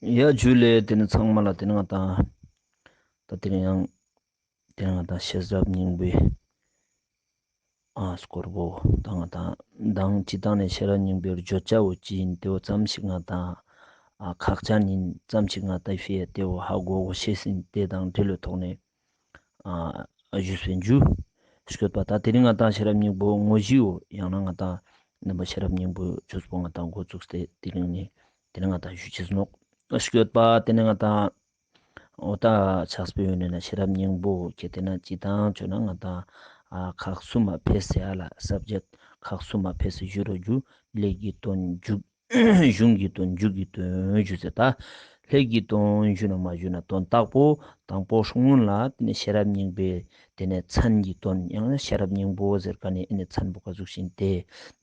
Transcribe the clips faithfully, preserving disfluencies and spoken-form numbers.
ཡ་ཇུ་ལེ། དེ་ནི་ཚང་མ་ལ་དེ་ནི་ང་དང་། ད་དེ་ནི་ཡང་། དེ་ནི་ང་དང་ཤེས་རབ་སྙིང་པོའི། ཨ་སྐོར་པོ་དང་ང་དང་མདང་སྤྱི་བཏང་ནས་ཤེས་རབ་སྙིང་པོའི་བརྗོད་བྱ་བོ་ཅི་ཡིན་དེ་བོ་ཙམ་ཞིག་ང་དང་། ཨ་ཁག་ཅན་ཡིན་ཙམ་ཞིག་ང་དང་ཤེས་དེ་བོ་ཧ་གོ་གོ་ཤེས་ཟིན་དེ་དང་འབྲེལ་བའི་ཐོག་ནས། ཨ་ཞུས་པའི་འཇུ། སྐྱོད་པ་ད་དེ་རིང་ང་དང་ཤེས་རབ་སྙིང་པོ་དངོས་གཞིའོ། ཡང་ན་ང་དང་རྣམ་པ་ཤེས་རབ་སྙིང་པོ་ཆོས་པོ་ང་དང་འགོ་བཙུགས་ཏེ་དེ་རིང་ནས་དེ་རིང་ང་དང་ཞུ་ཆེས་ནོག། སྐྱོད་པ་དེ་ནས་ང་དང་འོ་ད་ཆགས་པའི་ཡོན་ནས་ན་ཤེས་རབ་སྙིང་པོ་ཁྱེད་དེ་ན་ཅི་དང་ཆོས་ན་ང་དང་ཨ་ཁག་གསུམ་མ་ཕེ་སེ་ཨ་ལ་སབ་ཇེག་ཁག་གསུམ་མ་ཕེ་སེ་ཞུ་རོ་རྒྱུ། ལས་ཀྱི་དོན་འཇུག་གཞུང་གི་དོན་མཇུག་གི་དོན་ཞུ་ཟེར་ད། ལྷད་ཀྱི་དོན་ཞུ་ན་མ་ཞུ་ན་དོན་དག་པོ་དང་པོ་སྔོན་ལ་དེ་ནས་ཤེས་རབ་སྙིང་པོའི་དེ་ནས་མཚན་གྱི་དོན་ཡང་ན་ཤེས་རབ་སྙིང་པོ་ཟེར་ག་ནས་ཨེ་ནས་མཚན་པོ་ག་ཟུག་བཞིན་ཏེ།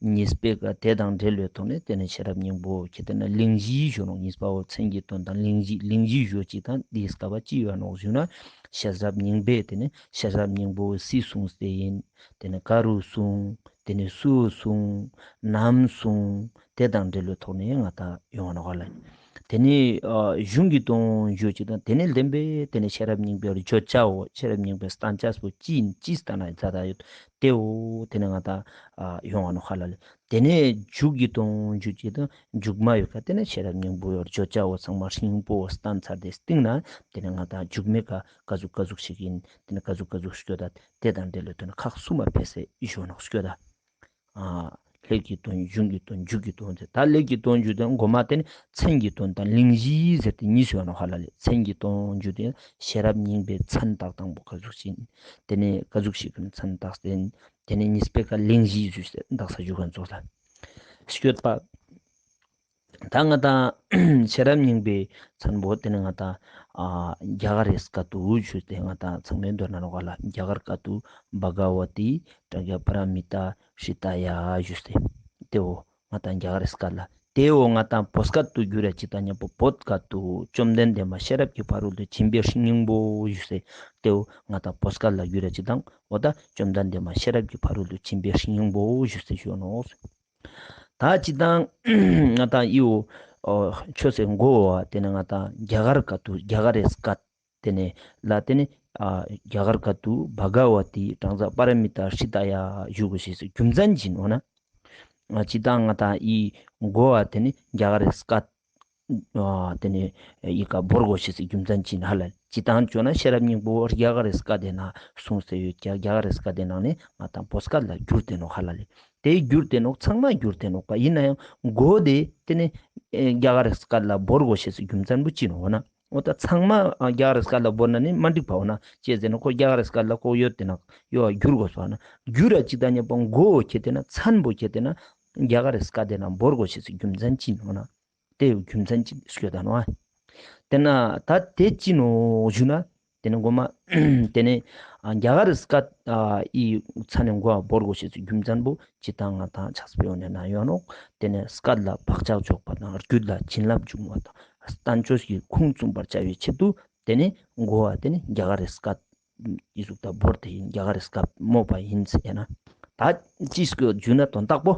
གཉིས་པའི་ཀ་དེ་དང་འབྲེལ་བའི་ཐོག་ནས་དེ་ནས་ཤེས་རབ་སྙིང་པོ་ཁྱེད་དེ་ན་གླེང་གཞི་ཞུ་ནོ། གཉིས་པའོ་མཚན་གྱི་དོན་དང་གླེང་གཞི་གླེང་གཞི་ཞུ་ཅིག་དང་དེའི་སྐབས་ཅི་ཡོད་ནོ་ཞུ་ན། ཤེས་རབ་སྙིང་པོའི་དེ་ནས་ཤེས་རབ་སྙིང་པོ་སུས་གསུངས་ཏེ་ཡིན། དེ་ནས་ག་རུ་གསུངས། དེ་ནས་སུ་གསུངས། ནམ་གསུངས། དེ་དང་འབྲེལ་བའི་ཐོག་ནས་ང་དང་ཡོང་བ་ནོ་ག་ལ། དེ་ནས་ཨ་གཞུང་གི་དོན་ཞུ་ཅིག་དང་དེ་ནས་ལྡན་པའི་དེ་ནས་ཤེས་རབ་སྙིང་པོའི་བརྗོད་བྱའོ། ཤེས་རབ་སྙིང་པོའི་བསྟན་བྱ་སོ་ཅི་ཡིན་ཅི་ལྟ་ན་མཛད་ད་ཡོད་དེའོ། དེ་ནས་ང་དང་ཨ་ཡོང་བ་ནོ་ག་ལ་ལས། དེ་ནས་མཇུག་གི་དོན་ཞུ་ཅིག་དང་མཇུག་མ་ཡོད་ཀ་དེ་ནས་ཤེས་རབ་སྙིང་པོའི་བརྗོད་བྱའོ་ཚང་མ་སྙིང་པོ་བསྟན་ཚར་ཏེ་སྟིང་ན་དེ་ནས་ང་དང་མཇུག་མའི་ཀ་ག་ཟུག་ག་ཟུག་ཞིག་ཡིན། དེ་ནས་ག་ཟུག་ག་ཟུག་སྐྱོད་ད། དེ་དང་འབྲེལ་ལོ་དོན་ཁག་གསུམ་མ་ཕེ་སེ་ཞུ་ནོ་སྐྱོད་ད། ཨ་ལྷད་ཀྱི་དོན་གཞུང་གི་དོན་མཇུག་གི་དོན་ཟེར་ད། ལྷད་ཀྱི་དོན་ཞུ་དེ་མགོ་མ་དེ་ནི་མཚན་གྱི་དོན་དང་གླེང་གཞི་ཟེར་ཏེ་གཉིས་སུ་ཡོད་ནོ་ག་ལ་ལས། མཚན་གྱི་དོན་ཞུ་དེ་ཤེས་རབ་སྙིང་པོའི་མཚན་དག་དང་པོ་ག་ཟུག་ཞིག་ཡིན། དེ་ནས་ག་ཟུག་ཞིག་གི་མཚན་དག་ཟེར། དེ་ནས་གཉིས་པའི་ཀ་གླེང་གཞི་ཞུ་ཟེར་དག་ས་ཞུ་ག་ཚོགས་ལ་སྐྱོད་པ། ད་ང་དང་ཤེས་རབ་སྙིང་པོའི་མཚན་པོ་དེ་ནི་ང་དང་ཨ་རྒྱ་གར་རི་སྐད་དུ་ཞུས་ཏེ་ང་དང་ཚང་མས་འདོན་ན་ནོ་ག་ལ། རྒྱ་གར་སྐད་དུ་བྷ་ག་བ་ཏི་པྲཛྙཱ་པཱ་ར་མི་ཏཱ་ཧྲི་ད་ཡ་ཞུས་ཏེ། དེའོ་ང་དང་རྒྱ་གར་རི་སྐད་ལ། དེའོ་ང་དང་བོད་སྐད་དུ་བསྒྱུར་ཡ་ཅིག་དང་མཉམ་པོ་བོད་སྐད་དུ་བཅོམ་ལྡན་འདས་མ་ཤེས་རབ་ཀྱི་ཕ་རོལ་ཏུ་ཕྱིན་པའི་སྙིང་པོ་ཞུས་ཏེ། དེའོ་ང་དང་བོད་སྐད་ལ་བསྒྱུར་ཡ་ཅིག་དང་འོ་ད་བཅོམ་ལྡན་འདས་མ་ཤེས་རབ་ཀྱི་ཕ་རོལ་ཏུ་ཕྱིན་པའི་སྙིང་པོ་ཞུས་ཏེ་ཞུ་ནོ། ད་ཅི་དང་ང་དང་ཨིའོ། ཆོས་སེ་མགོ་བ་དེ་ནས་ང་དང་རྒྱ་གར་སྐད་དུ་རྒྱ་གར་རི་སྐད་དེ་ནས་ལ་དེ་ནས་ཨ་རྒྱ་གར་སྐད་དུ་བྷ་ག་བ་ཏི་པྲཛྙཱ་པཱ་ར་མི་ཏཱ་ཧྲི་ད་ཡ་ཞུ་དགོས་ཞེས་སུ་རྒྱུ་མཚན་ཅི་ནོ་ན། ཅི་དང་ང་དང་ཨི་མགོ་བ་དེ་ནས་རྒྱ་གར་རི་སྐད་ཨ་དེ་ནས་ཨི་ཀ་བོར་དགོས་ཞེས་སུ་རྒྱུ་མཚན་ཅི་ན་ཧ་ལ། ཅི་དང་བཅོ་ན་ཤེས་རབ་སྙིང་པོ་རྒྱ་གར་རི་སྐད་དེ་ན་གསུངས་ཏེ་ཡོད་ཀྱང་རྒྱ་གར་རི་སྐད་དེ་ནང་ནས་ང་དང་བོད་སྐད་ལ་བསྒྱུར་ཏེ་ནོ་ཧ་ལ་ལས། དེ་བསྒྱུར་ཏེ་ནོ་ཚང་མ་བསྒྱུར་ཏེ་ནོ་པ་ཡིན་ན་ཡང་མགོ་དེ་དེ་ནས་རྒྱ་གར་རི་སྐད་ལ་བོར་དགོས་ཞེས་སུ་རྒྱུ་མཚན་པོ་ཅི་ནོ་ན། འོ་ད་ཚང་མ་རྒྱ་གར་རི་སྐད་ལ་བོར་ན་ནི་མ་འགྲིག་པའོ་ན། ཅེས་ཟེར་ན་ཁོ་རྒྱ་གར་རི་སྐད་ལ་ཁོ་ཡོད་དེ་ན་ཡོད་བསྒྱུར་དགོས་སོ་ན། བསྒྱུར་ར་ཅི་ད་མཉམ་པོ་མགོ་བོ་ཁྱེར་ཏེ་ན་མཚན་པོ་ཁྱེར་ཏེ་ན་རྒྱ་གར་རི་སྐད་དེ་ན་བོར་དགོས་ཞེས་སུ་རྒྱུ་མཚན་ཅི་ནོ་ན། དེ་རྒྱུ་མཚན་ཅི་ཤོད་ད་ནོ། དེ་ན་ད་དེ་ཅི་ནོ་ཞུ་ན། དེ་ནས་མགོ་མ། དེ་ནས་རྒྱ་གར་རི་སྐད་ཨི་ཚ་ནས་མགོ་བོར་དགོས་ཞེས་སུ་རྒྱུ་མཚན་པོ་ཅི་དང་ང་དང་ཆགས་པའི་འོ་ནས་ན་ཡོད་ནོ། དེ་ནས་སྐད་ལ་བག་ཆགས་འཇོག་པ་དང་རྒྱུད་ལ་བྱིན་རླབས་འཇུག་པ་དང་བསྟན་བཅོས་ཀྱི་ཁུངས་བཙུན་པར་བྱ་བའི་ཆེད་དུ་དེ་ནས་མགོ་བ་དེ་ནས་རྒྱ་གར་རི་སྐད་ཨི་ཟུག་ད་བོར་ཏེ་ཡིན། རྒྱ་གར་རི་སྐད་མོ་པ་ཡིན་ཟེར་ན། ད་ཅི་སྐད་རྒྱུ་ན་དོན་དག་པོ།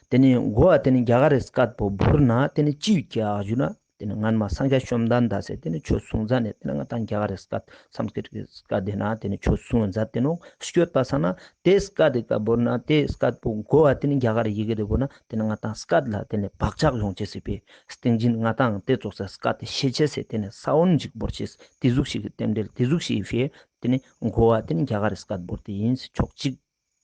དེ་ནས་མགོ་བ་དེ་ནས་རྒྱ་གར་རི་སྐད་པོ་བོར་ན་དེ་ནས་ཅི་ཡོད་ཀྱག་ཞུ་ན། དེ་ནས་སྔན་མ་སངས་རྒྱས་བཅོམ་ལྡན་འདས་སེ་དེ་ནས་ཆོས་གསུང་ས་ནས་དེ་ནས་ང་དང་རྒྱ་གར་རི་སྐད་སཾ་སྐྲྀཏ་གི་སྐད་དེ་ན་དེ་ནས་ཆོས་གསུང་མཛད་དེ་ནོ་སྐྱོད་པ་ས་ན་དེ་སྐད་དེ་ཀ་བོར་ན་དེ་སྐད་པོ་མགོ་བ་དེ་ནས་རྒྱ་གར་ཡི་གེ་དེ་བོར་ན་དེ་ནས་ང་དང་སྐད་ལ་དེ་ནས་བག་ཆགས་ཡོང་ཅེས་སི་པའི་སྟེང་ཅིན་ང་དང་དེ་ཙོགས་སེ་སྐད་དེ་ཤེས་ཅེས་སེ་དེ་ནས་ས་བོན་ཅིག་བོར་ཅེས་དེ་ཟུག་ཞིག་གི་རྟེན་འབྲེལ་དེ་ཟུག་ཞིག་ཡི་ཕྱེ་དེ་ནས་མགོ་བ་དེ་ནས་རྒྱ་གར་རི་སྐད་བོར་དེ་ཡིན་ཟེར་ཆོག་ཅིག་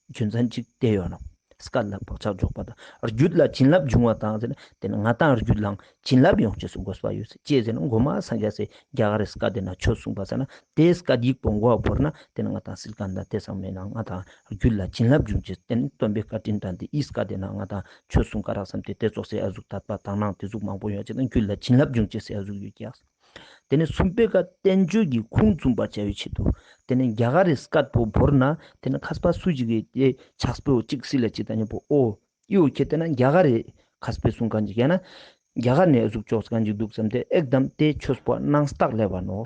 རྒྱུ་མཚན་གཅིག་དེ་ཡོད་ནོ། སྐད་ལ་བག་ཆགས་འཇོག་པ་དང་རྒྱུད་ལ་བྱིན་རླབས་འབྱུང་བ་དང་ཟེར་ན་དེ་ནི་ང་དང་རྒྱུད་ལའང་བྱིན་རླབས་ཡོང་ཅེས་སུ་དགོས་པ་ཡོད་ཟེར། ཅེས་ཟེར་ན་མགོ་མ་སངས་རྒྱས་སེ་རྒྱ་གར་རི་སྐད་དེ་ན་ཆོས་གསུངས་པ་ཟེར་ན་དེ་སྐད་ཡིག་པོ་མགོ་བ་བོར་ན་དེ་ནི་ང་དང་སིལ་ཀ་འདྲ་དེ་ཚང་མེད་ན་ང་དང་རྒྱུད་ལ་བྱིན་རླབས་འབྱུང་ཅེས་དེ་ནི་སྟོན་པའི་བཀའ་དྲིན་དྲན་ཏེ་ཨི་སྐད་དེ་ན་ང་དང་ཆོས་གསུང་ཀ་རག་བསམ་སྟེ་དེ་ཙོགས་སེ་ཨ་ཟུག་དད་པ་དག་སྣང་དེ་ཟུག་མང་པོ་ཡོད་ཅེ་ན་རྒྱུད་ལ་བྱིན་རླབས་འབྱུང་ཅེས་སེ་ཨ་ཟུག་ཡོད་ཀྱག། དེ་ནས་གསུམ་པའི་ཀ་བསྟན་བཅོས་ཀྱི་ཁུངས་བཙུན་པར་བྱ་བའི་ཆེད་དུ། དེ་ནས་རྒྱ་གར་རི་སྐད་པོ་བོར་ན་དེ་ནས་མཁས་པ་སུ་ཞིག་གིས་དེ་ཕྱག་དཔེའོ་གཅིག་སྲིད་ལ་གཅིག་དང་མཉམ་པོ་ཨོ། ཨིའོ་ཁྱེད་དེ་ན་རྒྱ་གར་རི་མཁས་པའི་གསུང་གང་ཅིག་ཡང་ན། རྒྱ་གར་ནས་གཟུགས་ཕྱོགས་གང་ཅིག་འདུག་བསམ་སྟེ་ཨེག་དམ་དེ་ཆོས་པོ་སྣང་སྟག་ལས་བ་ནོ།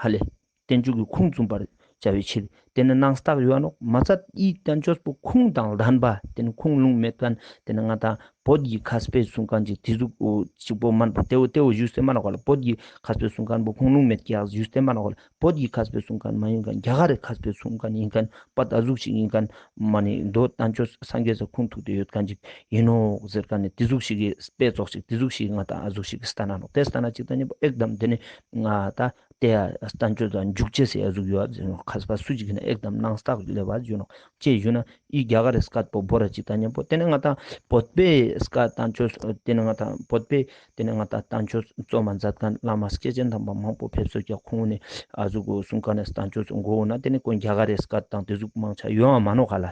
ཧ་ལེ། བསྟན་བཅོས་ཀྱི་ཁུངས་བཙུན་པར་ བྱ་བའི་ཕྱིར། དེ་ནི་སྣང་བཏགས་ཡོད་ནོག་མ་ཚད་ཡིད་བསྟན་བཅོས་པོ་ཁུངས་དང་ལྡན་པ། དེ་ནི་ཁུངས་ལུང་མེད་མཁན། དེ་ནི་ང་དང་བོད་ཀྱི་མཁས་པའི་གསུང་མཁན་གྱི་དེ་ཟུག་གཅིག་པོ་མན་པ། དེ་བོ་དེ་བོ་ཞུས་ཏེ་མ་ནོག་ལ། བོད་ཀྱི་མཁས་པའི་གསུང་མཁན་པོ་ཁུངས་ལུང་མེད་ཀྱག་ཞུས་ཏེ་མ་ནོག་ལ། བོད་ཀྱི་མཁས་པའི་གསུང་མཁན་མ་ཡིན་མཁན། རྒྱ་གར་རི་མཁས་པའི་གསུང་མཁན་ཡིན་མཁན་པ་ད་ཟུག་ཞིག་ཡིན་མཁན། མ་ནི་མདོ་བསྟན་བཅོས་སངས་རྒྱས་སི་ཁུངས་ཐུག་སྟེ་ཡོད་མཁན་ཅིག་ཡིན་ནོག་ཟེར་མཁན་ནི་དེ་ཟུག་ཞིག་གི་དཔེ་ཚོགས་ཤིག་དེ་ཟུག་ཞིག་ང་དང་ཨ་ཟུག་ཞིག་གི་ལྟ་ན་ནོག་དེ་ལྟ་ན་ཅིག་ད་ཉེ་པོ་ཨེག་དམ་དེ་ནི་ང་ད་དེ་ཡ་བསྟན་བཅོས་དང་འཇུག་ཅེས་སི་ཨ་ཟུག་ཡོད་ཟེར་ནོག་མཁས་པ་སུ་ཅིག་གི་ན་ཨེག་དམ་སྣང་བཏགས་ལེ་བ་ཟེར་ནོག་ཅེས་ཞུ་ན། ཨི་རྒྱ་གར་རི་སྐད་པོ་བོར་ར་ཅིག་ད་ཉེ་པོ་དེ་ནི་ང་དང་བོད་པའི་སྐད་བསྟན་བཅོས་དེ་ནི་ང་དང་བོད་པའི་དེ་ནི་ང་དང་བསྟན་བཅོས་རྩོམ་མ་མཛད་མཁན་བླ་མ་སྐྱེས་ཆེན་དམ་པ་མང་པོ་ཕེབས་སོ་ཀྱག་ཁོང་ནི་ཨ་ཟུག་གོ་གསུང་མཁན་ནི་བསྟན་བཅོས་མགོ་བོ་ན་དེ་ནི་ཁོང་རྒྱ་གར་རི་སྐད་དང་དེ་ཟུག་མང་ཆ་ཡོང་བ་མ་ནོག་ག་ལ།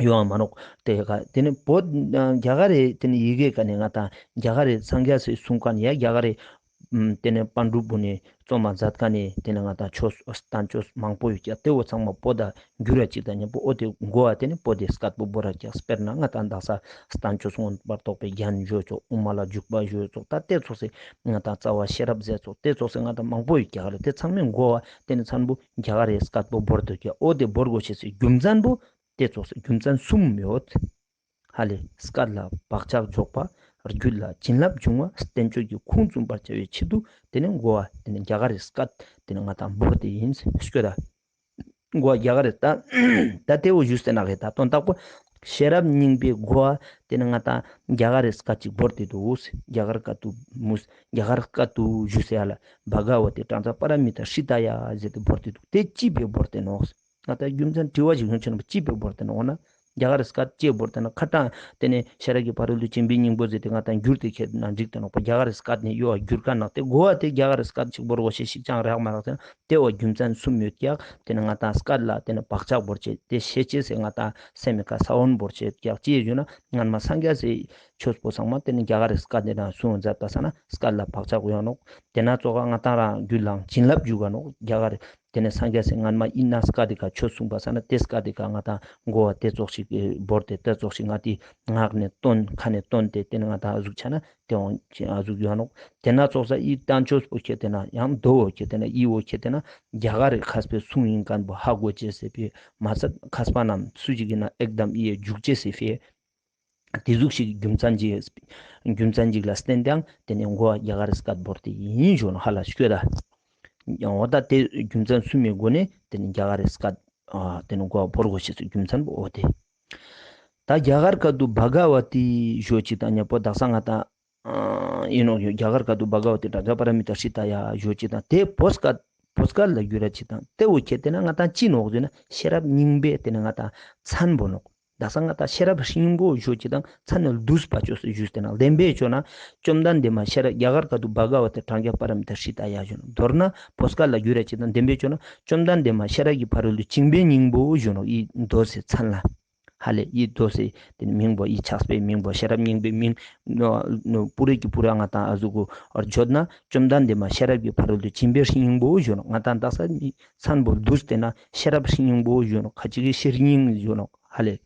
ཡོང་བ་མ་ནོག་དེ་ག་དེ་ནི་བོད་རྒྱ་གར་རི་དེ་ནི་ཡི་གེ་ག་ནི་ང་དང་རྒྱ་གར་རི་སངས་རྒྱས་སི་གསུང་མཁན་ཡ་རྒྱ་གར་རི་དེ་ནི་པཎ་གྲུབ་པོ་ནི་རྩོམ་མ་མཛད་མཁན་ནི་དེ་ནི་ང་དང་ཆོས་བསྟན་བཅོས་མང་པོ་ཡོད་ཀྱག་དེ་བོ་ཚང་མ་བོད་ད་འགྱུར་ར་ཅིག་ད་ཉེ་པོ་ཨོ་དེ་མགོ་བ་དེ་ནི་བོད་དེ་སྐད་པོ་བོར་ར་ཀྱག་དཔེར་ན་ང་དང་དག་ས་བསྟན་བཅོས་མངོན་པར་རྟོགས་པའི་རྒྱན་བརྗོད་ཚོགས་དབུ་མ་ལ་འཇུག་པ་བརྗོད་ཚོགས་ད་དེ་ཚོགས་སི་ང་དང་རྩ་བ་ཤེས་རབ་ཟེར་ཚོགས་དེ་ཚོགས་སི་ང་དང་མང་པོ་ཡོད་ཀྱག་རེད། དེ་ཚང་མའི་མགོ་བ་དེ་ནི་མཚན་པོ་རྒྱ་གར་རི་སྐད་པོ་བོར་འདུག་ཀྱག་ཨོ་དེ་བོར་དགོས་ཤེས་སི་རྒྱུ་མཚན་པོ་དེ་ཚོགས་སི་རྒྱུ་མཚན་གསུམ་ཡོད། ཧ་ལས་སྐད་ལ་བག་ཆགས་འཇོག་པ། རྒྱུད་ལ་བྱིན་རླབས་འབྱུང་བ་བསྟན་བཅོས་ཀྱི་ཁུངས་བཙུན་པར་བྱ་བའི་ཆེད་དུ་དེ་ནི་མགོ་བ་དེ་ནི་རྒྱ་གར་རི་སྐད་དེ་ནི་ང་དང་བོར་དེ་ཡིན་ཤོད་ད། མགོ་བ་རྒྱ་གར་རི་ད་ད་དེ་བོ་ཞུས་ཟེར་ན་གི་ད་དོན་དག་པོ་ཤེས་རབ་སྙིང་པོའི་མགོ་བ་དེ་ནི་ང་དང་རྒྱ་གར་རི་སྐད་ཅིག་བོར་དེ་འདུག་རྒྱ་གར་སྐད་དུ་མུས་རྒྱ་གར་སྐད་དུ་ཞུས་ཟེར་ཡ་ལ་བྷ་ག་བ་ཏི་ཏྲཱ་ཛ་པ་ར་མི་ཏ་ཧྲི་ད་ཡ་ཟེར་ཏེ་བོར་དེ་འདུག་དེ་ཅི་བས་བོར་དེ་ནོག་ང་ད་རྒྱུ་མཚན་དྲི་བ་ཞིག་ཡོང་ཆེན་པོ་ཅི་བས་བོར་དེ་ནོག་ན། རྒྱ་གར་སྐད་ཅེས་བོར་དེ་ན་ཁ་གྲངས་དེ་ནས་ཤེས་རབ་ཀྱི་ཕ་རོལ་ཏུ་ཕྱིན་པའི་སྙིང་པོ་ཟེར་ཏེ་ང་དང་བསྒྱུར་ཏེ་ཁྱེར་ན་འགྲིག་དེ་ནོག་པ། རྒྱ་གར་སྐད་ནས་ཡོ་བ་བསྒྱུར་ཀ་ནག་དེ་གོ་བ་དེ་རྒྱ་གར་སྐད་ཅིག་བོར་གོ་ཤེས་ཤིག་ཅང་རག་མ་རག་དེ་ན་དེ་བ་རྒྱུ་མཚན་གསུམ་ཡོད་ཀྱག་དེ་ནས་ང་དང་སྐད་ལ་དེ་ནས་བག་ཆགས་བོར་ཅེས་དེ་ཤེས་ཅེས་སེ་ང་དང་སེམས་ཀ་ས་བོན་བོར་ཅེས་ཀྱག་ཅེས་ཡོད་ན་སྔན་མ་སངས་རྒྱས་སེ་ཆོས་པོ་ཚང་མ་དེ་ནས་རྒྱ་གར་སྐད་དེ་དང་གསུང་མཛད་པ་ས་ན་སྐད་ལ་བག་ཆགས་ཡོང་ནོག་དེ་ན་ཙོག་ང་དང་རང་རྒྱུད་ལའང་བྱིན་རླབས་འཇུག་ག་ནོག་རྒྱ་གར། དེ་ནས་སངས་རྒྱས་སེ་སྔན་མ་ཨི་ན་སྐད་དེ་ཀ་ཆོས་གསུངས་པ་ས་ན་དེ་སྐད་དེ་ཀ་ང་དང་མགོ་བ་དེ་ཙོག་ཞིག་བོར་ཏེ་དེ་ཙོག་ཞིག་ང་དེ་ངག་ནས་བཏོན་ཁ་ནས་བཏོན་ཏེ་དེ་ནས་ང་དང་ཨ་ཟུག་ཆ་ན་དེ་འོང་ཨ་ཟུག་ཡོང་ནོག་དེ་ན་ཙོག་ས་ཨི་བསྟན་བཅོས་པོ་ཁྱེར་དེ་ན་ཡང་མདོ་བོ་ཁྱེར་དེ་ན་ཨི་བོ་ཁྱེར་དེ་ན་རྒྱ་གར་རི་མཁས་པའི་གསུང་ཡིན་མཁན་པོ་ཧ་གོ་ཅེས་སེ་ཕི་མ་ཚད་མཁས་པ་རྣམས་སུ་ཞིག་ཡིན་ན་ཨེག་དམ་ཨི་ཡེ་འཇུག་ཅེས་སེ་ཕི། དེ་ཟུག་ཞིག་རྒྱུ་མཚན་ཅིག་རྒྱུ་མཚན་ཅིག་ལ་བརྟེན་ཏེའང་དེ་ནས་མགོ་བ་རྒྱ་གར་སྐད་བོར་ཏེ་ཡིན་ཞུ་ན་ཧ་ལ་ཤོད་ད། ཡང་འོ་ད་དེ་རྒྱུ་མཚན་གསུམ་མའི་སྒོ་ནས་དེ་ནས་རྒྱ་གར་སྐད་དེ་ནས་མགོ་བ་བོར་དགོས་ཤེས་སུ་རྒྱུ་མཚན་པོ་འོ་དེ། ད་རྒྱ་གར་སྐད་དུ་བྷ་ག་བ་ཏི་ཞོ་ཅིག་དང་ཉེ་པོ་དག་ས་ང་དང་ཡིན་ནོ་རྒྱ་གར་སྐད་དུ་བྷ་ག་བ་ཏི་ཏྲཱ་ཛ་པ་ར་མི་ཏ་ཧྲི་ད་ཡ་ཞོ་ཅིག་དང་དེ་བོད་སྐད་བོད་སྐད་ལ་བསྒྱུར་ར་ཅིག་དང་དེ་འོ་ཁྱེད་དེ་ན་ང་དང་ཅི་ནོག་ཟེར་ན་ཤེས་རབ་སྙིང་པོའི་དེ་ནས་ང་དང་མཚན་པོ་ནོག་དག་ས་ང་དང་ཤེས་རབ་སྙིང་པོ་ཞུ་ཅི་དང་མཚན་ནི་བསྡུས་པ་ཅོས་སུ་ཞུས་ཏེ་ན་བདེན་པའི་ཆོས་ན་བཅོམ་ལྡན་འདས་མ་ཤེས་རབ་རྒྱ་གར་སྐད་དུ་བྷ་ག་བ་ཏི་ཏྲཱ་ཛ་པ་ར་མི་ཏ་ཧྲི་ད་ཡ་ཞུ་ནོ། མདོར་ན་བོད་སྐད་ལ་བསྒྱུར་ར་ཅི་དང་བདེན་པའི་ཆོས་ན་བཅོམ་ལྡན་འདས་མ་ཤེས་རབ་ཀྱི་ཕ་རོལ་ཏུ་ཕྱིན་པའི་སྙིང་པོ་ཞུ་ནོ། ཨི་མདོ་སེ་མཚན་ལ་ཧ་ལས་ཨི་མདོ་སེ་དེ་ནི་མིང་པོ་ཨི་ཕྱག་དཔེའི་མིང་པོ་ཤེས་རབ་སྙིང་པོའི་མིང་ནོ་ནོ་པུ་རེ་གི་པུ་ར་ང་དང་ཨ་ཟུག་གོ་བརྗོད་ན་བཅོམ་ལྡན་འདས་མ་ཤེས་རབ་ཀྱི་ཕ་རོལ་ཏུ་ཕྱིན་པའི་སྙིང་པོ་ཞུ་ནོ། ང་དང་དག་ས་མི་མཚན་པོ་བསྡུས་ཏེ་ན་ཤེས་རབ་སྙིང་པོ་ཞུ་ནོ། ཁ་ཅིག་གི་ཤེར་སྙིང་ཞུ་ནོ་ཧ་ལས།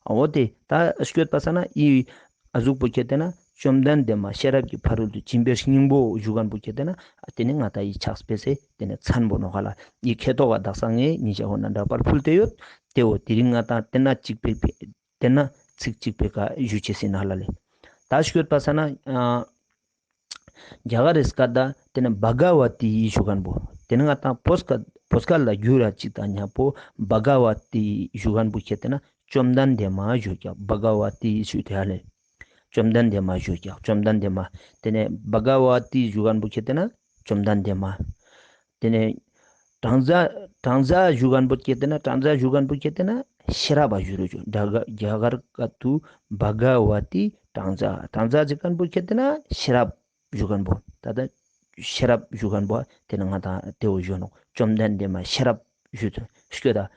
འོ་དེ་ད་སྐྱོད་པ་ས་ན་ཨི་ཨ་ཟུག་པོ་ཁྱེད་དེ་ན་བཅོམ་ལྡན་འདས་མ་ཤེས་རབ་ཀྱི་ཕ་རོལ་ཏུ་ཕྱིན་པའི་སྙིང་པོ་ཞུ་མཁན་པོ་ཁྱེད་དེ་ན་དེ་ནི་ང་དང་ཨི་ཕྱག་དཔེ་སེ་དེ་ནི་མཚན་པོ་ནོ་ཧ་ལ། ཨི་ཁེ་ཐོག་ག་དག་ས་ངས་ཉིན་ཞག་ཧོ་ན་འདྲ་པར་ཕུལ་ཏེ་ཡོད། དེ་འོ་དེ་རིང་ང་དང་དེ་ན་གཅིག་པའི་དེ་ན་ཚིག་གཅིག་པའི་ཀ་ཞུ་ཆེ་སྲིད་ན་ཧ་ལ་ལེ། ད་སྐྱོད་པ་ས་ན་ཨ། རྒྱ་གར་རི་སྐད་ད་དེ་ནི་བྷ་ག་བ་ཏི་ཞུ་མཁན་པོ། དེ་ནི་ང་དང་བོད་སྐད་བོད་སྐད་ལ་བསྒྱུར་ར་ཅིག་དང་ཉག་པོ་བྷ་ག་བ་ཏི་ཞུ་མཁན་པོ་ཁྱེད་དེ་ན་བཅོམ་ལྡན་འདས་མ་ཞུ་ཀྱག་བྷ་ག་བ་ཏི་ཞུ་དེ་ཧ་ལེ། བཅོམ་ལྡན་འདས་མ་ཞུ་ཀྱག་བཅོམ་ལྡན་འདས་མ། དེ་ནི་བྷ་ག་བ་ཏི་ཞུ་མཁན་པོ་ཁྱེད་དེ་ན་བཅོམ་ལྡན་འདས་མ། དེ་ནས་ཏྲཱང་ཛ་ཏྲཱང་ཛ་ཞུ་མཁན་པོ་ཁྱེད་དེ་ན་ཏྲཱང་ཛ་ཞུ་མཁན་པོ་ཁྱེད་དེ་ན་ཤེས་རབ་པ་ཞུ་རུ་ཅོ། རྒྱ་གར་རྒྱ་གར་སྐད་དུ་བྷ་ག་བ་ཏི་ཏྲཱང་ཛ་ཏྲཱང་ཛ་ཞུ་མཁན་པོ་ཁྱེད་དེ་ན་ཤེས་རབ་ཞུ་མཁན་པོ། ད་ལྟ་ཤེས་རབ་ཞུ་མཁན་པོ་དེ་ནི་ང་དང་དེ་བོ་ཞུ་ནོ། བཅོམ་ལྡན་འདས་མ་ཤེས་རབ་ཞུ་ཚུལ་ཤོད་ད།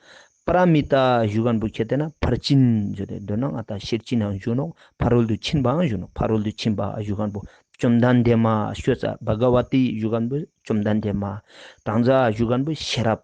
པ་ར་མི་ཏ་ཞུ་མཁན་པོ་ཁྱེད་དེ་ན་ཕར་ཕྱིན་ཞུ་དེ་མདོར་ན་ང་དང་ཤེར་ཕྱིན་ཡང་ཞུ་ནོ། ཕ་རོལ་ཏུ་ཕྱིན་པའང་ཞུ་ནོ། ཕ་རོལ་ཏུ་ཕྱིན་པ་ཞུ་མཁན་པོ། བཅོམ་ལྡན་འདས་མ་ཤོད་ས་བྷ་ག་བ་ཏི་ཞུ་མཁན་པོ་བཅོམ་ལྡན་འདས་མ། ཏྲཱང་ཛ་ཞུ་མཁན་པོ་ཤེས་རབ།